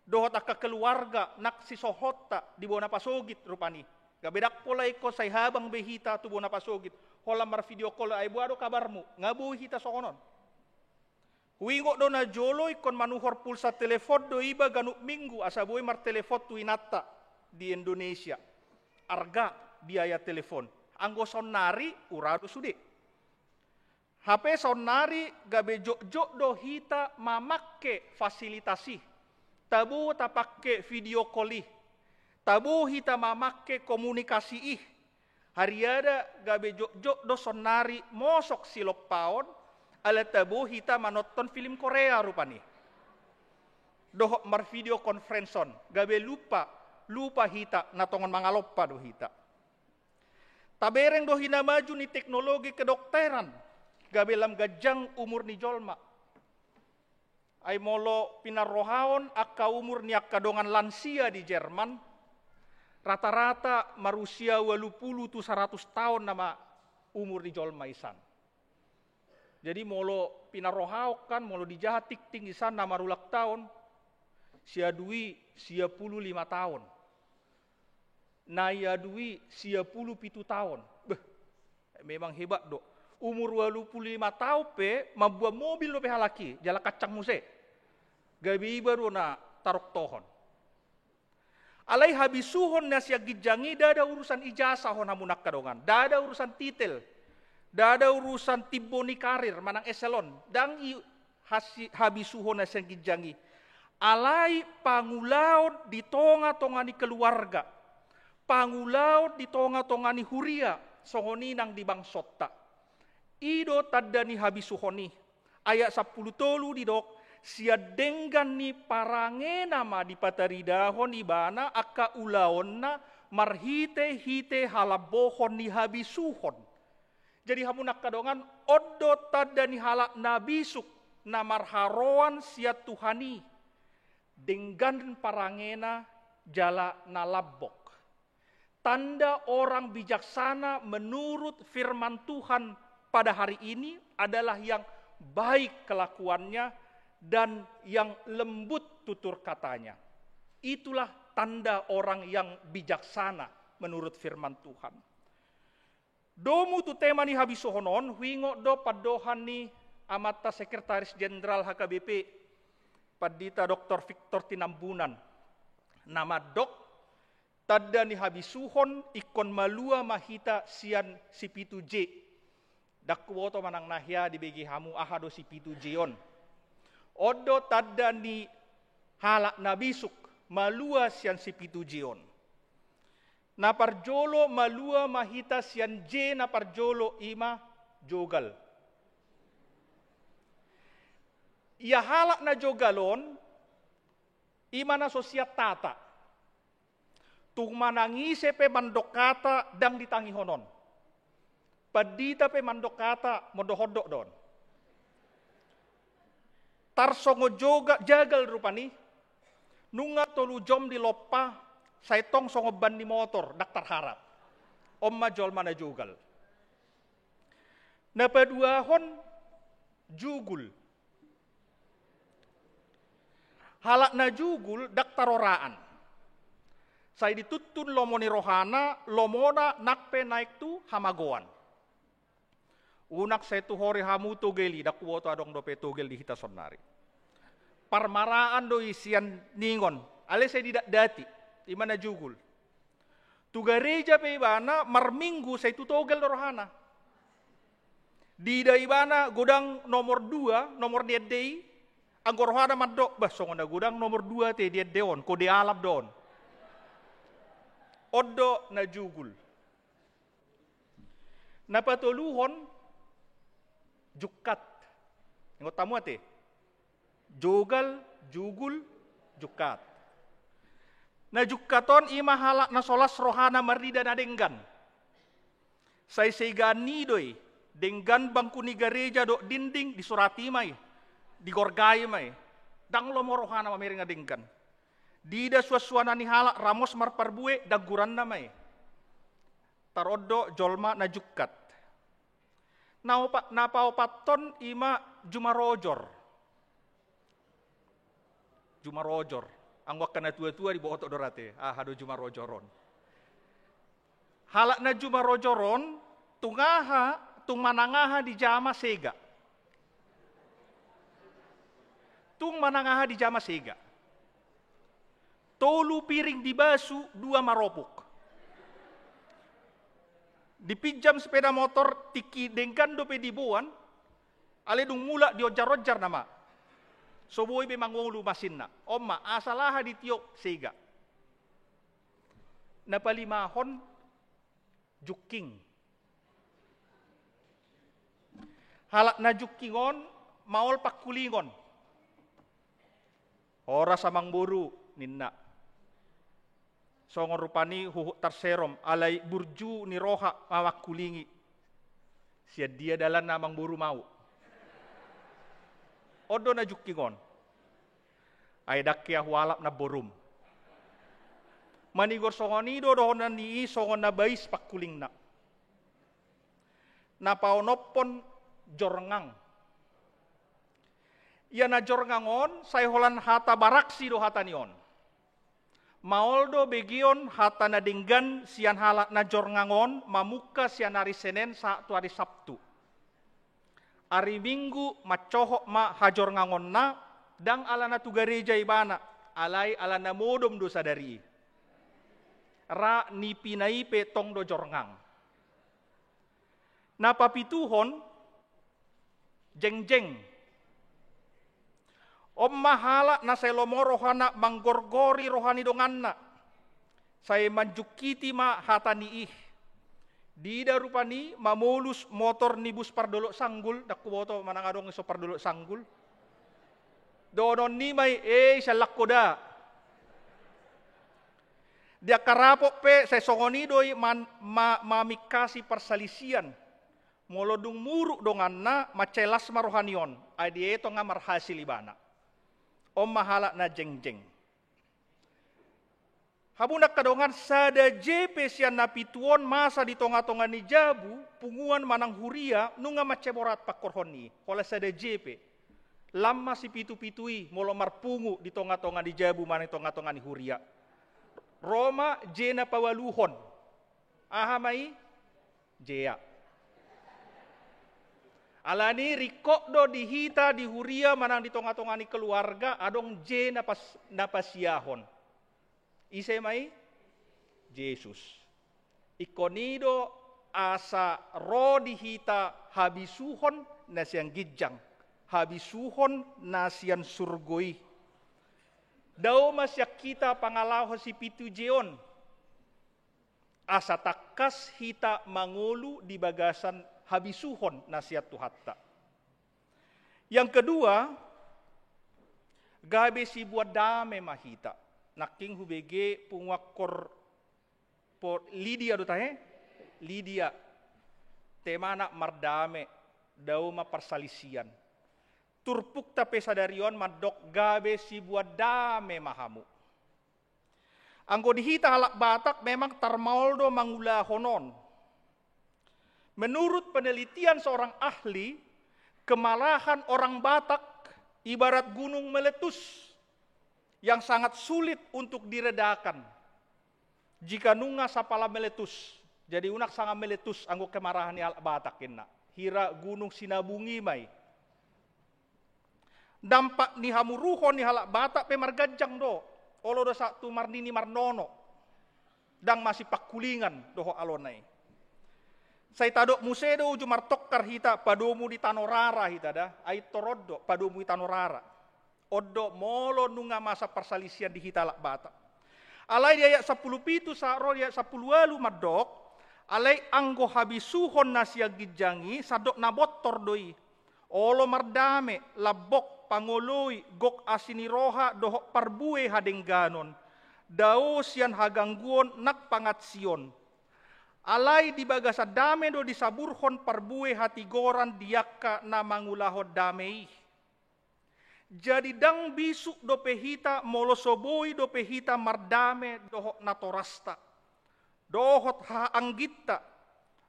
dohot angka keluarga nang sisohotta di bona pasogit rupani. Gabe ndang pola ingkon sai habang be hita tu bona pasogit, holan marvideo call, "Ai boha do kabarmu?" Nga boi hita songon on. Huingot do na jolo ingkon manuhor pulsa telepon do iba ganup minggu asa boi martelepon tu inanta di Indonesia. Arga biaya telepon. Anggo saonnari ura do sude. Hape saonnari gabe jotjot do hita mamangke fasilitas i. Tabo tapangke video call i. Tabo hita mamangke komunikasi i. Hariada gabe jotjot do saonnari mosok silompaon, ala tabo hita manonton film Korea rupani. Dohot marvideo conference on, gabe lupa, lupa hita, na tongon mangalompa do hita. Tabereng do hina maju ni teknologi kedokteran, gabe lam ganjang umur ni jolma. Ai molo pinarrohaon angka umur ni angka dongan lansia di Jerman, rata-rata marusia ualu pulu tu saratus taon nama umur ni jolma i san. Jadi molo pinarrohaon kan, molo dijaha tingting i san na marulang taon, sia dui sia pulu lima taon. Na ia dui sia pulu pitu taon. Beh, memang hebat do. Umur ualu pulu lima taon pe mambuat mobil dope halak i, jala kancang muse. Gabe iba do na taroktohon. Alai habisuhon na sian ginjang i ndada urusan ijasah on hamu na angka dongan. Ndada urusan titel. Ndada urusan timbo ni karir manang eselon. Ndang i hasi-, habisuhon na sian ginjang i. Alai pangulaon di tonga-tonga ni keluarga. Pangulaon di tonga-tonga ni huria. Songon i nang di bangsonta. I do tanda ni habisuhon i. Ayat sampulu tolu didok, sian denggan ni parangena ma dipataridahon ibana angka ulaonna marhite-hite halambohon ni habisuhon. Jadi hamu na angka dongan, on do tanda ni halak na bisuk, na marharoan sian Tuhan i. Denggan parangena jala na lambok. Tanda orang bijaksana menurut firman Tuhan pada hari ini adalah yang baik kelakuannya dan yang lembut tutur katanya. Itulah tanda orang yang bijaksana menurut firman Tuhan. Domu tu tema ni habisuhon on, huingot do pandohan ni amanta Sekretaris Jenderal H K B P, Pandita Doktor Victor Tinambunan, na mandok, tanda ni habisuhon ingkon malua ma hita sian sipitu J. Ndang huboto manang na hea dibege hamu aha do sipitu J on. On do tanda ni halak na bisuk malua sian sipitu J on. Na parjolo malua ma hita sian J na parjolo, i ma jogal. Ia halak na jogal on, i ma na so sian hata. Tung manang ise pe mandok hata ndang ditangihon on. Pandita pe mandok hata mondok-ondok do on. Tarsongon joga-, jagal rupani, nunga tolu jom dilompa, sai tong songon ban ni motor, ndang tarharap. On ma jolma na jogal. Na paduahon, jugul. Halak na jugul ndang taroraan. Sai dituntun lomo ni rohana, lomona nang pe naeng tu hamagoan. Unang sai tuhori hamu togel i, ndang huboto adong dope togel di hita saonari. Parmaraan do i sian ningon, alai sai didatdati, i ma na jugul. Tu gareja pe ibana marminggu sai tu togel do rohana. Diida ibana godang nomor dua, nomor di ende i, anggo rohana mandok, bah, songon na godang nomor dua ate di ende on, kode alam do on. On do na jugul. Na patoluhon, jungkat. Ingot hamu ate? Jogal, jugul, jungkat. Na jungkat on i ma halak na so las rohana marnida na denggan. Sai segaan ni i do i, denggan bangku ni gareja dohot dinding disurati ma i, digorgai ma i. Ndang lomo rohana mamereng na denggan. Diida suansuanan ni halak ramos marparbue, dangguranna ma i. Tar on do jolma na jungkat. Na opa-, na paopathon i ma jumarojor. Jumarojor. Anggo angka na tuatua diboto do ra ate, aha do jumarojor on. Halak na jumarojor on, tung aha, tung manang aha dijama sega. Tung manang aha dijama sega. Tolu piring dibasu, dua maropuk. Dipinjam sepeda motor, tingki denggan dope diboan, alai dung mulak dionjaronjar nama. So boi be mangolu masinna. On ma, asal aha ditiop sega. Na palimahon, jungking. Halak na jungking on maol pangkulingon. Horas amangboru, ninna. Songon rupani huhut tarserom, alai burju ni roha mamangkulingi. Sian dia dalanna amangboru mau. On do na jungking on. Ai ndang hea hualap namborum. Manigor songon i do dohonon ni i songon na bais pangkulingna. Na paonomhon, jorngang. Ia na jorngang on, sai holan hata baraksi do hata ni on. Maol do begeon hata na denggan sian halak na jorngang on mamungka sian ari Senen sahat tu ari Sabtu. Ari Minggu mancohot ma hajorngangonna, ndang alana tu gareja ibana, alai alana modom do sadari i. Ra nipina i pe tong do jorngang. Na papituhon, jengjeng. On ma halak na sai lomo rohana manggorgori roha ni donganna. Sai manjungkiti ma hata ni i. Diida rupani mamolus motor ni bus pardolok Sanggul, ndang huboto manang adong i so pardolok Sanggul. Dohonon ni ma i, eh, sian Langkoda. Di angka rapot pe, sai songon i do i man-, ma-, mamingkasi parsalisian. Molo dung muruk donganna, mansai las ma roha ni on, ai dietong nga marhasil ibana. On ma halak na jengjeng. Hamu na angka dongan, sada je pe sian na pitu on masa di tongatonga ni jabu, punguan manang huria, nunga mansai borat pangkorhon i, holan sada je pe. Lam ma sipitu-pitu i, molo marpungu di tongatonga ni jabu manang di tongatonga ni huria. Ro ma je na paualuhon. Aha ma i? Jea. Alani i ringkot do di hita, di huria manang di tongatonga ni keluarga, adong je na pas-, na pasiahon. Ise ma i? Jesus. Ingkon i do asa ro di hita habisuhon na sian ginjang, habisuhon na sian surgo i. Dao ma sian hita pangalaho sipitu je on. Asa tangkas hita mangolu di bagasan habisuhon na sian Tuhanta. Yang kedua, gabe siboan dame ma hita. Nangkin hubege punguan kor-, po-, Lidia do tahe? Lidia. Temana mardame, dao ma parsalisian. Turpukta pe sadari on mandok gabe siboan dame ma hamu. Anggo di hita halak Batak memang tarmaol do mangulahon on. Menurut penelitian seorang ahli, kemarahan orang Batak ibarat gunung meletus yang sangat sulit untuk diredakan. Jika nunga sapala meletus, jadi unang sanga meletus anggo kemarahan ni halak Batak inna. Hira gunung Sinabung i ma i. Dampak ni hamuruhon ni halak Batak pe marganjang do. Olo do sahat tu marnini marnono. Ndang masipangkulingan dohot alona i. Sai tadok muse do uju martongkar hita padomu di tano rara hita da. Ai tor on do padomu di tano rara. On do molo nunga masa parsalisian di hita halak Batak. Alai di ayat sampulu pitu sahat ro di ayat sampulu ualu mandok, alai anggo habisuhon na sian ginjang i sandok na bontor do i. Olo mardame, lambok, pangoloi, gok asi ni roha dohot parbue hadengganon, dao sian hagangguon nang pangansion. Alai di bagasan dame do disaburhon parbue hatigoran di angka na mangulahon dame i. Jadi ndang bisuk dope hita molo so boi dope hita mardame dohot natorasta, dohot hahaangginta,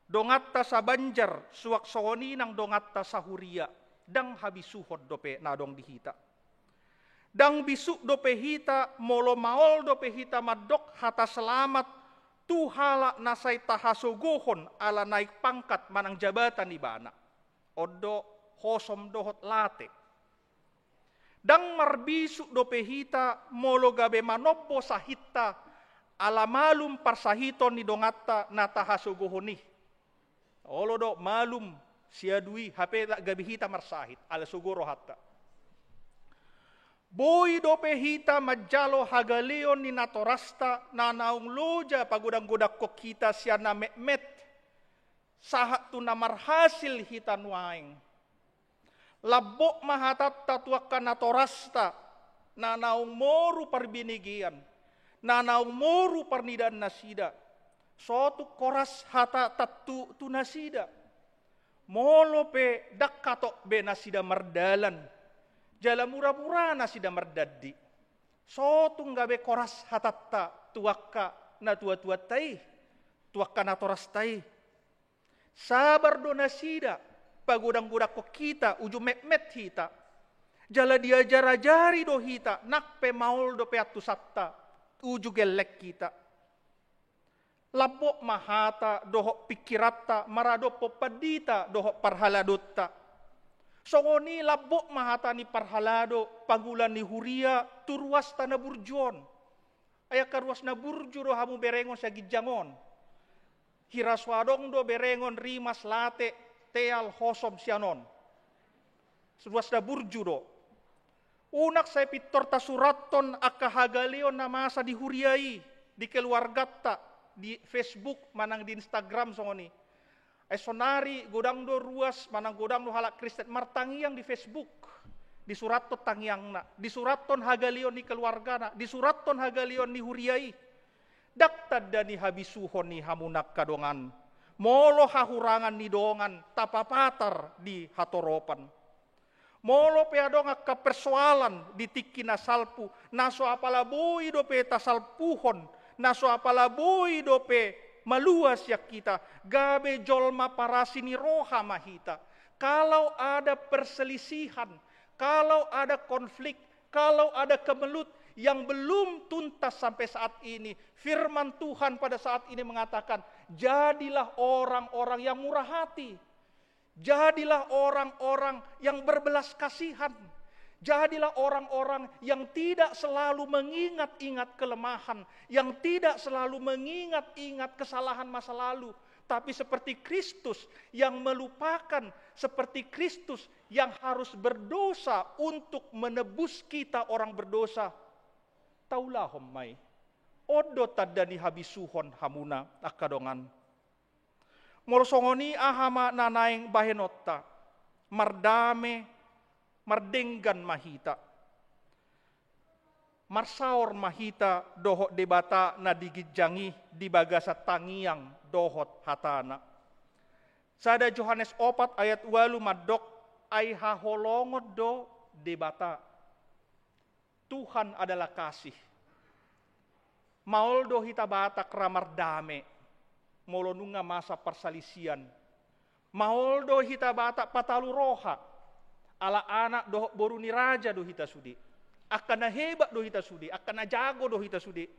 donganta sabanjar, suang songon i nang donganta sahuria, ndang habisuhon dope na adong di hita. Ndang bisuk dope hita molo maol dope hita mandok hata selamat tu halak na sai tahasogohon ala naek pangkat manang jabatan ibana. On do hosom dohot late. Ndang marbisuk dope hita molo gabe manombo sahitta ala malum parsahiton ni donganta na tahasogohon i. Olo do malum siadu i hape gabe hita marsahit ala sogo rohanta. Boi dope hita manjalo hagaleon ni natorasta na naung loja pagodanggodangkon hita sian na metmet. Sahat tu na marhasil hita nuaeng. Lambok ma hatanta tu angka natorasta na naung moru parbinegean, na naung moru parnidaan nasida. Sotung koras hatanta tu nasida. Molo pe ndang hatop be nasida mardalan jala mura-mura nasida mardandi, sotung gabe koras hatanta tu angka natuatuanta i, tu angka natorasta i. Sabar do nasida pagodanggodangkon hita uju metmet hita. Jala diajarajari do hita nang pe maol dope antusanta uju gelleng hita. Lambok ma hata dohot pingkiranta maradophon pandita dohot parhaladonta. Songon i lambok ma hata ni parhalado pangula ni huria tu ruasta na burju on. Ai angka ruas na burju do hamu berengon sian ginjang on. Hira so adong do berengon rimas, late, teal, hosom sian on. Ruas na burju do. Unang sai pintor tasurathon angka hagaleon na masa di huria i, di keluarganta, di Facebook manang di Instagram songon i. Ai sonari godang do ruas manang godang do halak Kristen martangiang di Facebook. Disurathon tangiangna, disurathon hagaleon ni keluargana, disurathon hagaleon ni huria i. Ndang tanda ni habisuhon i hamu na angka dongan. Molo hahurangan ni dongan tapapatar di hatoropan. Molo pe adong angka persoalan di tingki na salpu, na so apala boi dope tasalpuhon, na so apala boi dope malua sian hita, gabe jolma parasi ni roha ma hita. Kalau ada perselisihan, kalau ada konflik, kalau ada kemelut yang belum tuntas sampai saat ini, firman Tuhan pada saat ini mengatakan, jadilah orang-orang yang murah hati. Jadilah orang-orang yang berbelas kasihan. Jadilah orang-orang yang tidak selalu mengingat-ingat kelemahan, yang tidak selalu mengingat-ingat kesalahan masa lalu, tapi seperti Kristus yang melupakan, seperti Kristus yang harus berdosa untuk menebus kita orang berdosa. Taulahon ma i. On do tanda ni habisuhon hamuna angka dongan. Molo songon i aha ma na naeng bahenonta? Mardame, mardenggan ma hita. Marsaor ma hita dohot Debata na di ginjang i di bagasan tangiang dohot hatana. Sada Johannes opat ayat ualu mandok, ai haholongon do Debata. Tuhan adalah kasih. Maol do hita Batak ra mardame, molo nunga masa parsalisian. Maol do hita Batak patalu roha. Ala anak dohot boru ni raja do hita sude. Angka na hebat do hita sude, angka na jago do hita sude.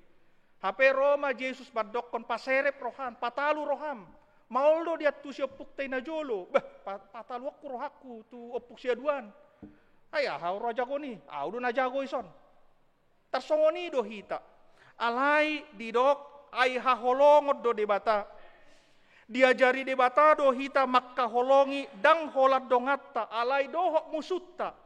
Hape ro ma Jesus mandokkon, paserep roham, patalu roham. Maol do diantusi ompungta i na jolo. Bah, pa-, pataluhonku rohangku tu ompung siaduan. Ai aha ro jago ni, au do na jago ison. Tarsongon i do hita. Alai didok, ai haholongon do Debata. Diajari Debata do hita mangkaholongi, ndang holan donganta, alai dohot musunta.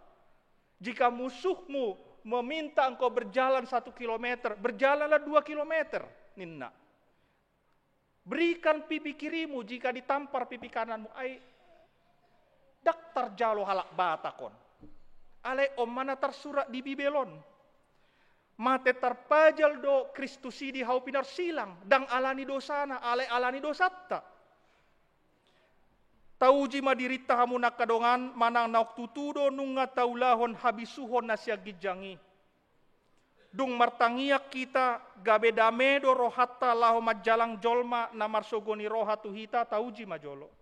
Jika musuhmu meminta engkau berjalan satu kilometer, berjalanlah dua kilometer, ninna. Berikan pipi kirimu jika ditampar pipi kananmu. Ai ndang tarjalo halak Batak on. Alai on ma na tarsurat di Bibel on. Mate tarpajal do Kristus i di hau pinarsilang, ndang ala ni dosana, alai ala ni dosanta. Tauji ma dirinta hamu na angka dongan, manang naung tutu do nunga taulahon habisuhon na sian ginjang i. Dung martangiang hita, gabe dame do rohanta laho manjalang jolma na marsogo ni roha tu hita, tauji ma jolo.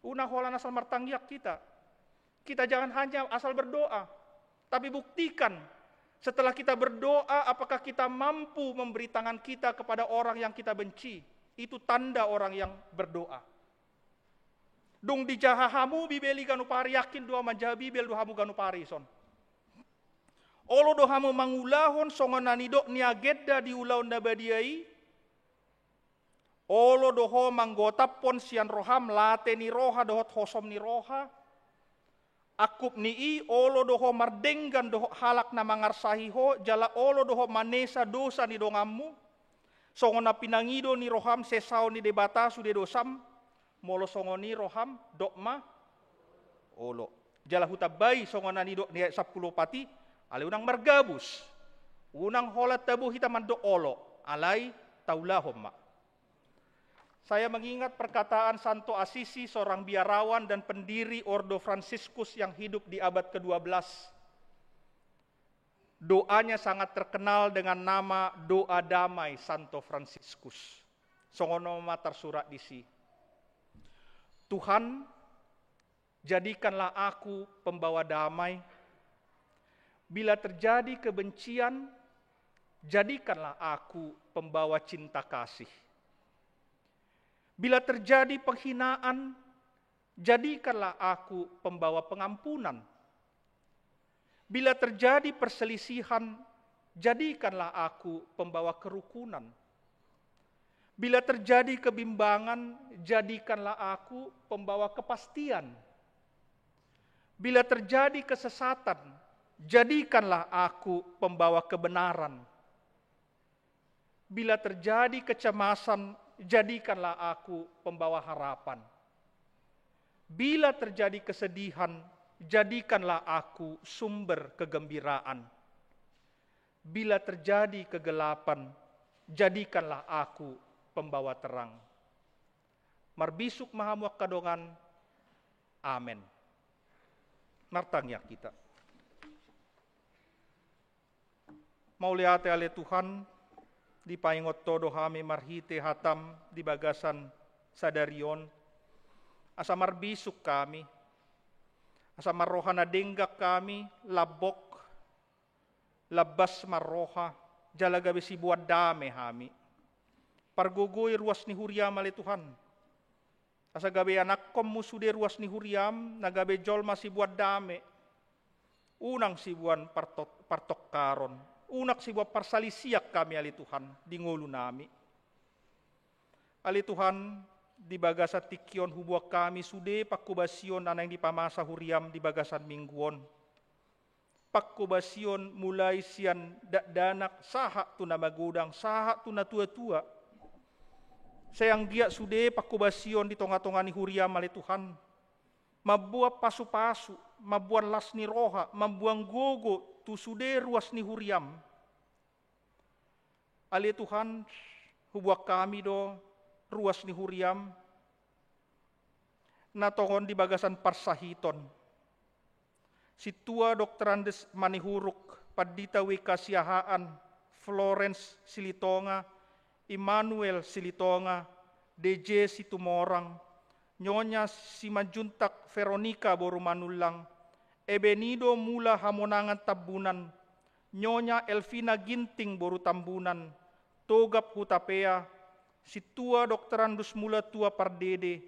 Unang holan asal martangiang hita. Kita jangan hanya asal berdoa, tapi buktikan setelah kita berdoa, apakah kita mampu memberi tangan kita kepada orang yang kita benci. Itu tanda orang yang berdoa. Dung dijaha hamu Bibel i ganup ari, yakin do au manjaha Bibel do hamu ganup ari ison. Olo do hamu mangulahon songon na nidok ni agenda di ulaon na badia i. Olo do ho manggotaphon sian roham late ni roha dohot hosom ni roha. Angkup ni i, olo do ho mardenggan dohot halak na mangarsahi ho, jala olo do ho manesa dosa ni donganmu. Songon na pinangido ni roham sesaon ni Debata sude dosam. Molo songon i roham, dok ma olo. Jala hutambai songon na nidok ni ayat sampulu opat i, alai unang margabus. Unang holan tabo hita mandok olo, alai taulahon ma. Saya mengingat perkataan Santo Assisi, seorang biarawan dan pendiri Ordo Fransiskus yang hidup di abad kedua belas. Doanya sangat terkenal dengan nama doa damai Santo Fransiskus. Songon on ma tarsurat disi. Tuhan, jadikanlah aku pembawa damai. Bila terjadi kebencian, jadikanlah aku pembawa cinta kasih. Bila terjadi penghinaan, jadikanlah aku pembawa pengampunan. Bila terjadi perselisihan, jadikanlah aku pembawa kerukunan. Bila terjadi kebimbangan, jadikanlah aku pembawa kepastian. Bila terjadi kesesatan, jadikanlah aku pembawa kebenaran. Bila terjadi kecemasan, jadikanlah aku pembawa harapan. Bila terjadi kesedihan, jadikanlah aku sumber kegembiraan. Bila terjadi kegelapan, jadikanlah aku pembawa terang. Marbisuk ma hamu angka dongan. Amen. Martangiang hita. Mauliate ale Tuhan, dipaingot Ho do hami marhite hataM di bagasan sadari on, asa marbisuk hami, asa marroha na denggan hami, lambok, lambas marroha, jala gabe siboan dame hami. Pargogoi ruas ni huriaM ale Tuhan, asa gabe anakkonMu sude ruas ni huriaM, na gabe jolma siboan dame. Unang siboan parto-, partongkaron, unang siboan parsalisian hami ale Tuhan di ngolunami. Ale Tuhan, di bagasan tingki on huboan hami sude panghobasion na naeng dipamasa huriaM di bagasan minggu on. Panghobasion mulai sian dakdanak sahat tu na magodang, sahat tu na tuatua. Sai anggiat sude panghobasion di tongatonga ni huriaM ale Tuhan, mamboan pasupasu, mamboan las ni roha, mamboan gogo tu sude ruas ni huriaM. Ale Tuhan, huboan hami do ruas ni huriaM na tongon di bagasan parsahiton. Sintua Doktor Andes Manihuruk, Pandita W K Siahaan, Florence Silitonga, Immanuel Silitonga, D J Situmorang, Nyonya Simanjuntak Veronica boru Manullang, Ebenido Mula Hamonangan Tambunan, Nyonya Elvina Ginting boru Tambunan, Togap Hutapea, Sintua Doktorandus Mula Tua Pardede,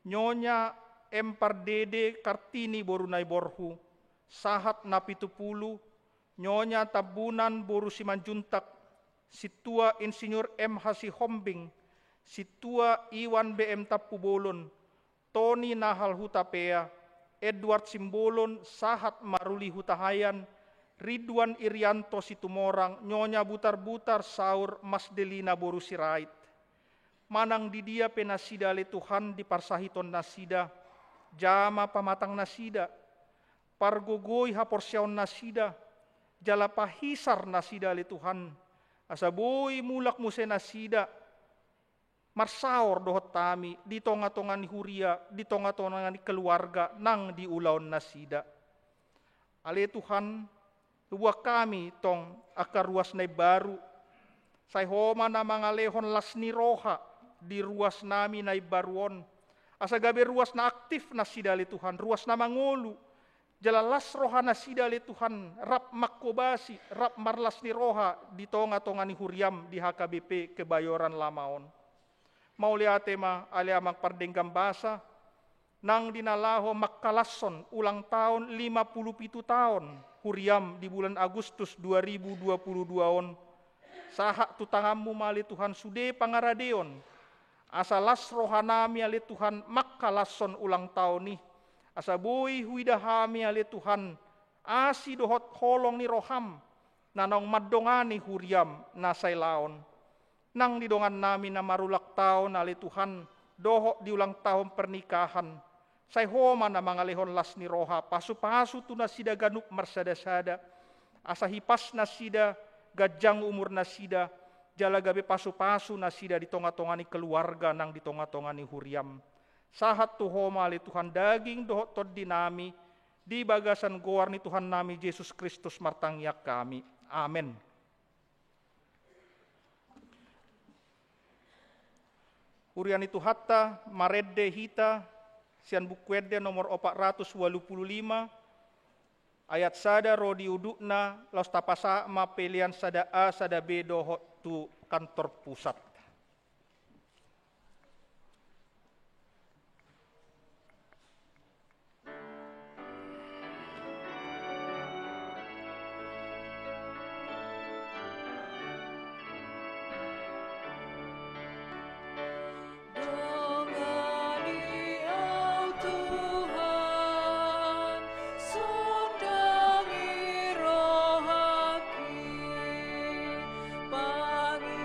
Nyonya M Pardede Kartini boru Naiborhu, sahat na pitu pulu, Nyonya Tambunan boru Simanjuntak, Sintua Insinyur M H Sihombing, Sintua Iwan B M Tampubolon, Toni Nahal Hutapea, Edward Simbolon, sahat Maruli Hutahaean, Ridwan Irianto Situmorang, Nyonya Butarbutar Saur, Mas Delina boru Sirait. Manang di dia pe nasida ale Tuhan di parsahiton nasida, jama pamatang nasida, pargogoi haporseaon nasida, jala pahisar nasida ale Tuhan, asa boi mulak muse nasida marsaor dohot hami di tonga-tonga ni huria, di tonga-tonga ni keluarga nang di ulaon nasida. Ale Tuhan, huboan hami tong angka ruas na imbaru, sai Ho ma na mangalehon las ni roha di ruas nami na imbaru on, asa gabe ruas na aktif nasida ale Tuhan, ruas na mangolu, jala las roha nasida ale Tuhan, rap manghobasi, rap marlas ni roha di tonga-tonga ni huriam di H K B P Kebayoran Lama on. Mauliate ma ale Amang pardenggan basa, nang di na laho mangkalashon ulang taon lima pulu pitu taon huriam di bulan Agustus dua ribu dua pulu dua on, sahat tu tanganmu ma ale Tuhan sude pangaradeon, asa las roha nami ale Tuhan mangkalashon ulang taon i, asa boi huida hami ale Tuhan asi dohot holong ni roham, na naung mandongani huriam na sailaon. Nang di dongan nami na marulang taon ale Tuhan, dohot di ulang taon pernikahan, sai Ho ma na mangalehon las ni roha, pasu-pasu tu nasida ganup marsada-sada, asa hipas nasida, ganjang umur nasida, jala gabe pasu-pasu nasida di tonga-tonga ni keluarga nang di tonga-tonga ni huriam. Sahat tu Ho ma ale Tuhan daging dohot tondi nami, di bagasan goar ni Tuhan nami Jesus Kristus martangiang hami. Amen. Huria ni Tuhanta, marende hita sian Buku Ende nomor opat ratus ualu pulu lima, ayat sada ro di udutna, laos tapasahat ma pelean sada A, sada B dohot tu kantor pusat. Dongani au Tuhan, sondangi rohangki, pangiring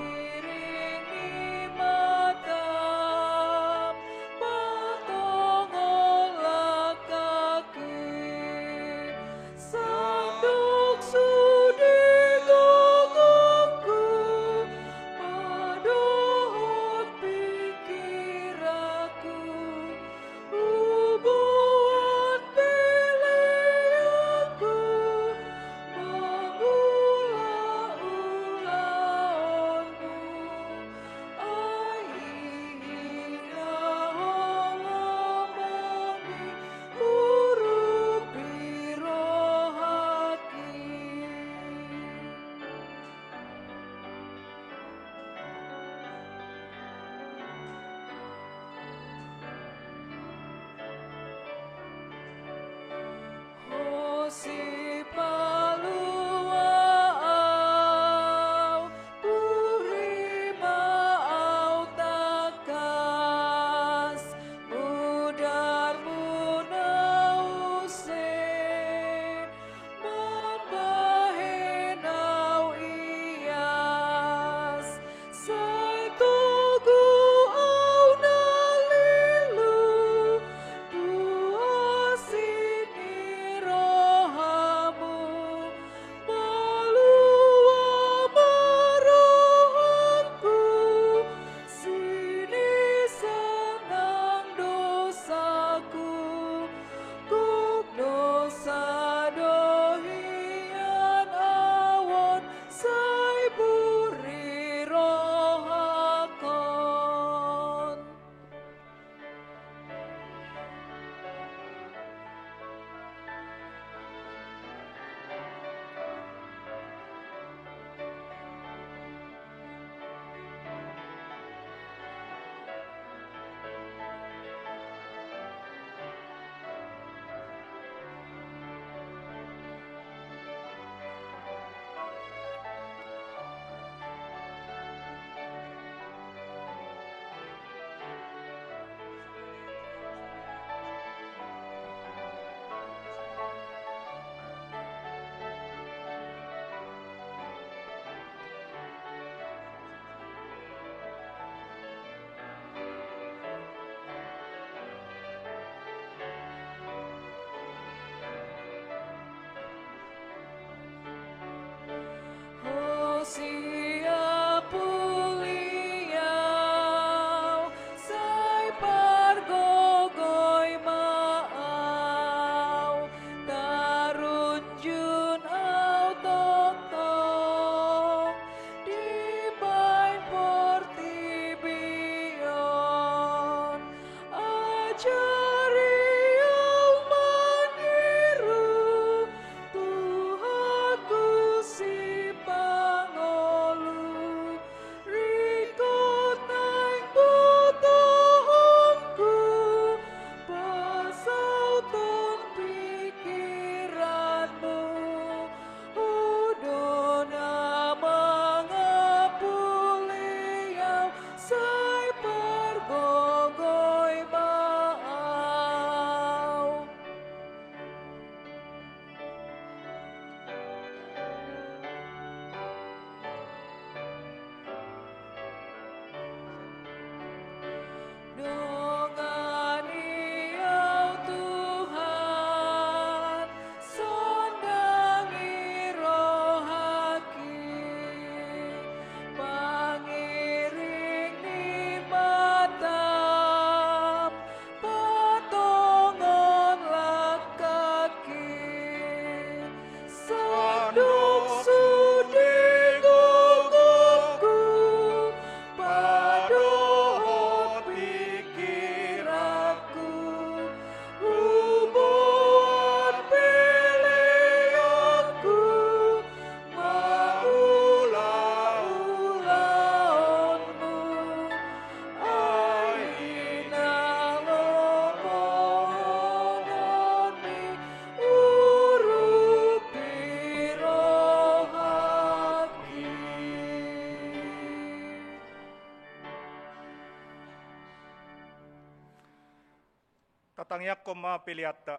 Patangiangkon ma peleanta.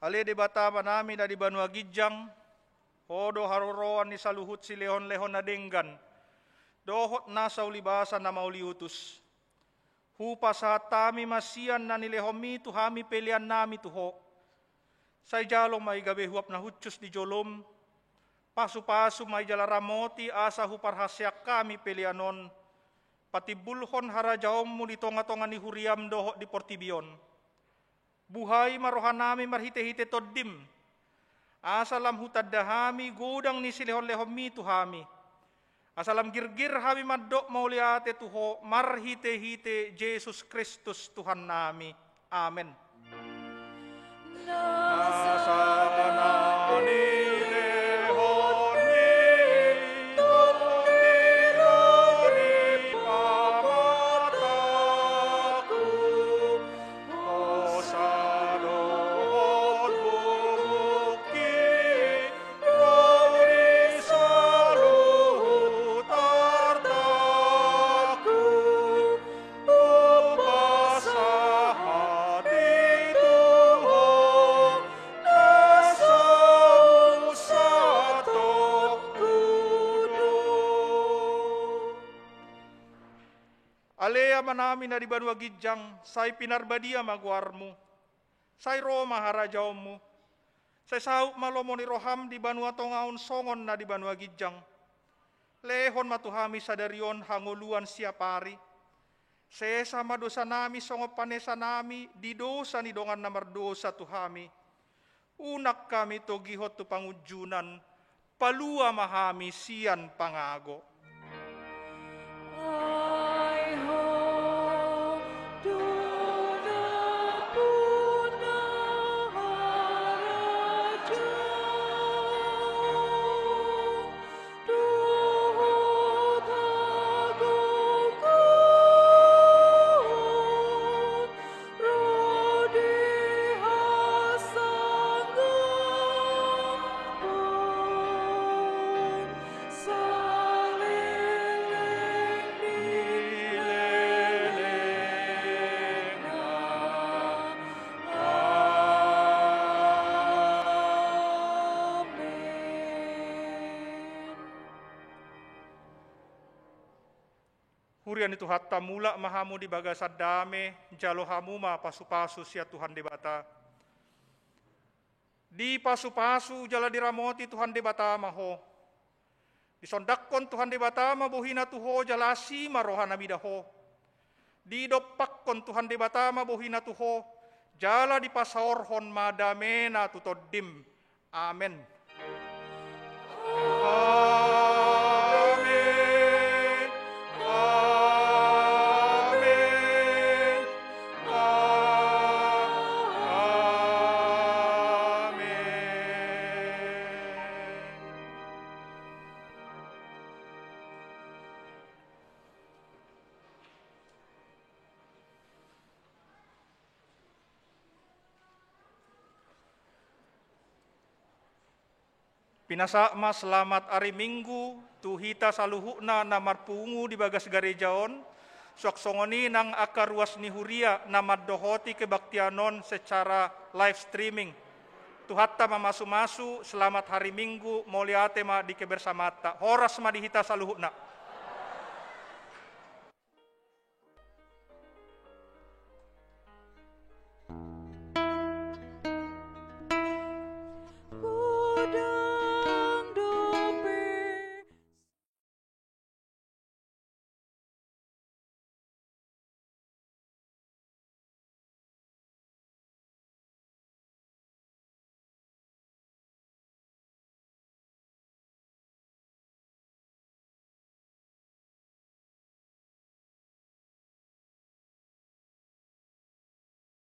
Ale Debata Amanami na di banua ginjang, Ho do haroroan ni saluhut silehonlehon na denggan dohot nasa ulibasa na mauliutus. Hupasahat hami ma sian na nilehonmi tu hami peleannami tu Ho. Sai jalo ma i gabe huap na hushus di jolom. Pasupasu ma i jala ramoti asa huparhaseang hami pelean on patimbulhon harajaonmu di tongatonga ni huriam dohot di portibi on. Buhai ma rohanami marhitehite Tondim, asa lam hutanda hami godang ni silehonlehonmi tu hami, asa lam girgir hami mandok mauliate tu Ho marhitehite Jesus Kristus Tuhannami. Amen. Ale Amanami na di banua ginjang, sai pinarbadia ma goarmu. Sai ro ma harajaonmu. Sai saut ma lomo ni roham di banua tonga on songon na di banua ginjang. Lehon ma tu hami sadari on hangoluan siapari. Sesa ma dosanami songon panesanami di dosa ni dongan na mardosa tu hami. Unang hami togihon tu pangunjunan, palua ma hami sian pangago. Huria ni Tuhanta, mulak ma hamu di bagasan dame, jalo hamu ma pasupasu sian Tuhan Debata. Dipasupasu jala diramoti Tuhan Debata ma ho. Disondangkon Tuhan Debata ma bohina tu ho jala asi ma roha na mida ho. Didompakkon Tuhan Debata ma bohina tu ho, jala dipasaorhon ma damena tu tondim. Amen. Amen. Amen. Amen. Pinasahat ma selamat ari Minggu tu hita saluhutna na marpungu di bagas gareja on, suang songon i nang angka ruas ni huria na mandohoti kebaktian on secara live streaming. Tuhanta mamasumasu, selamat hari Minggu, mauliate ma di kebersamaanta. Horas ma di hita saluhutna.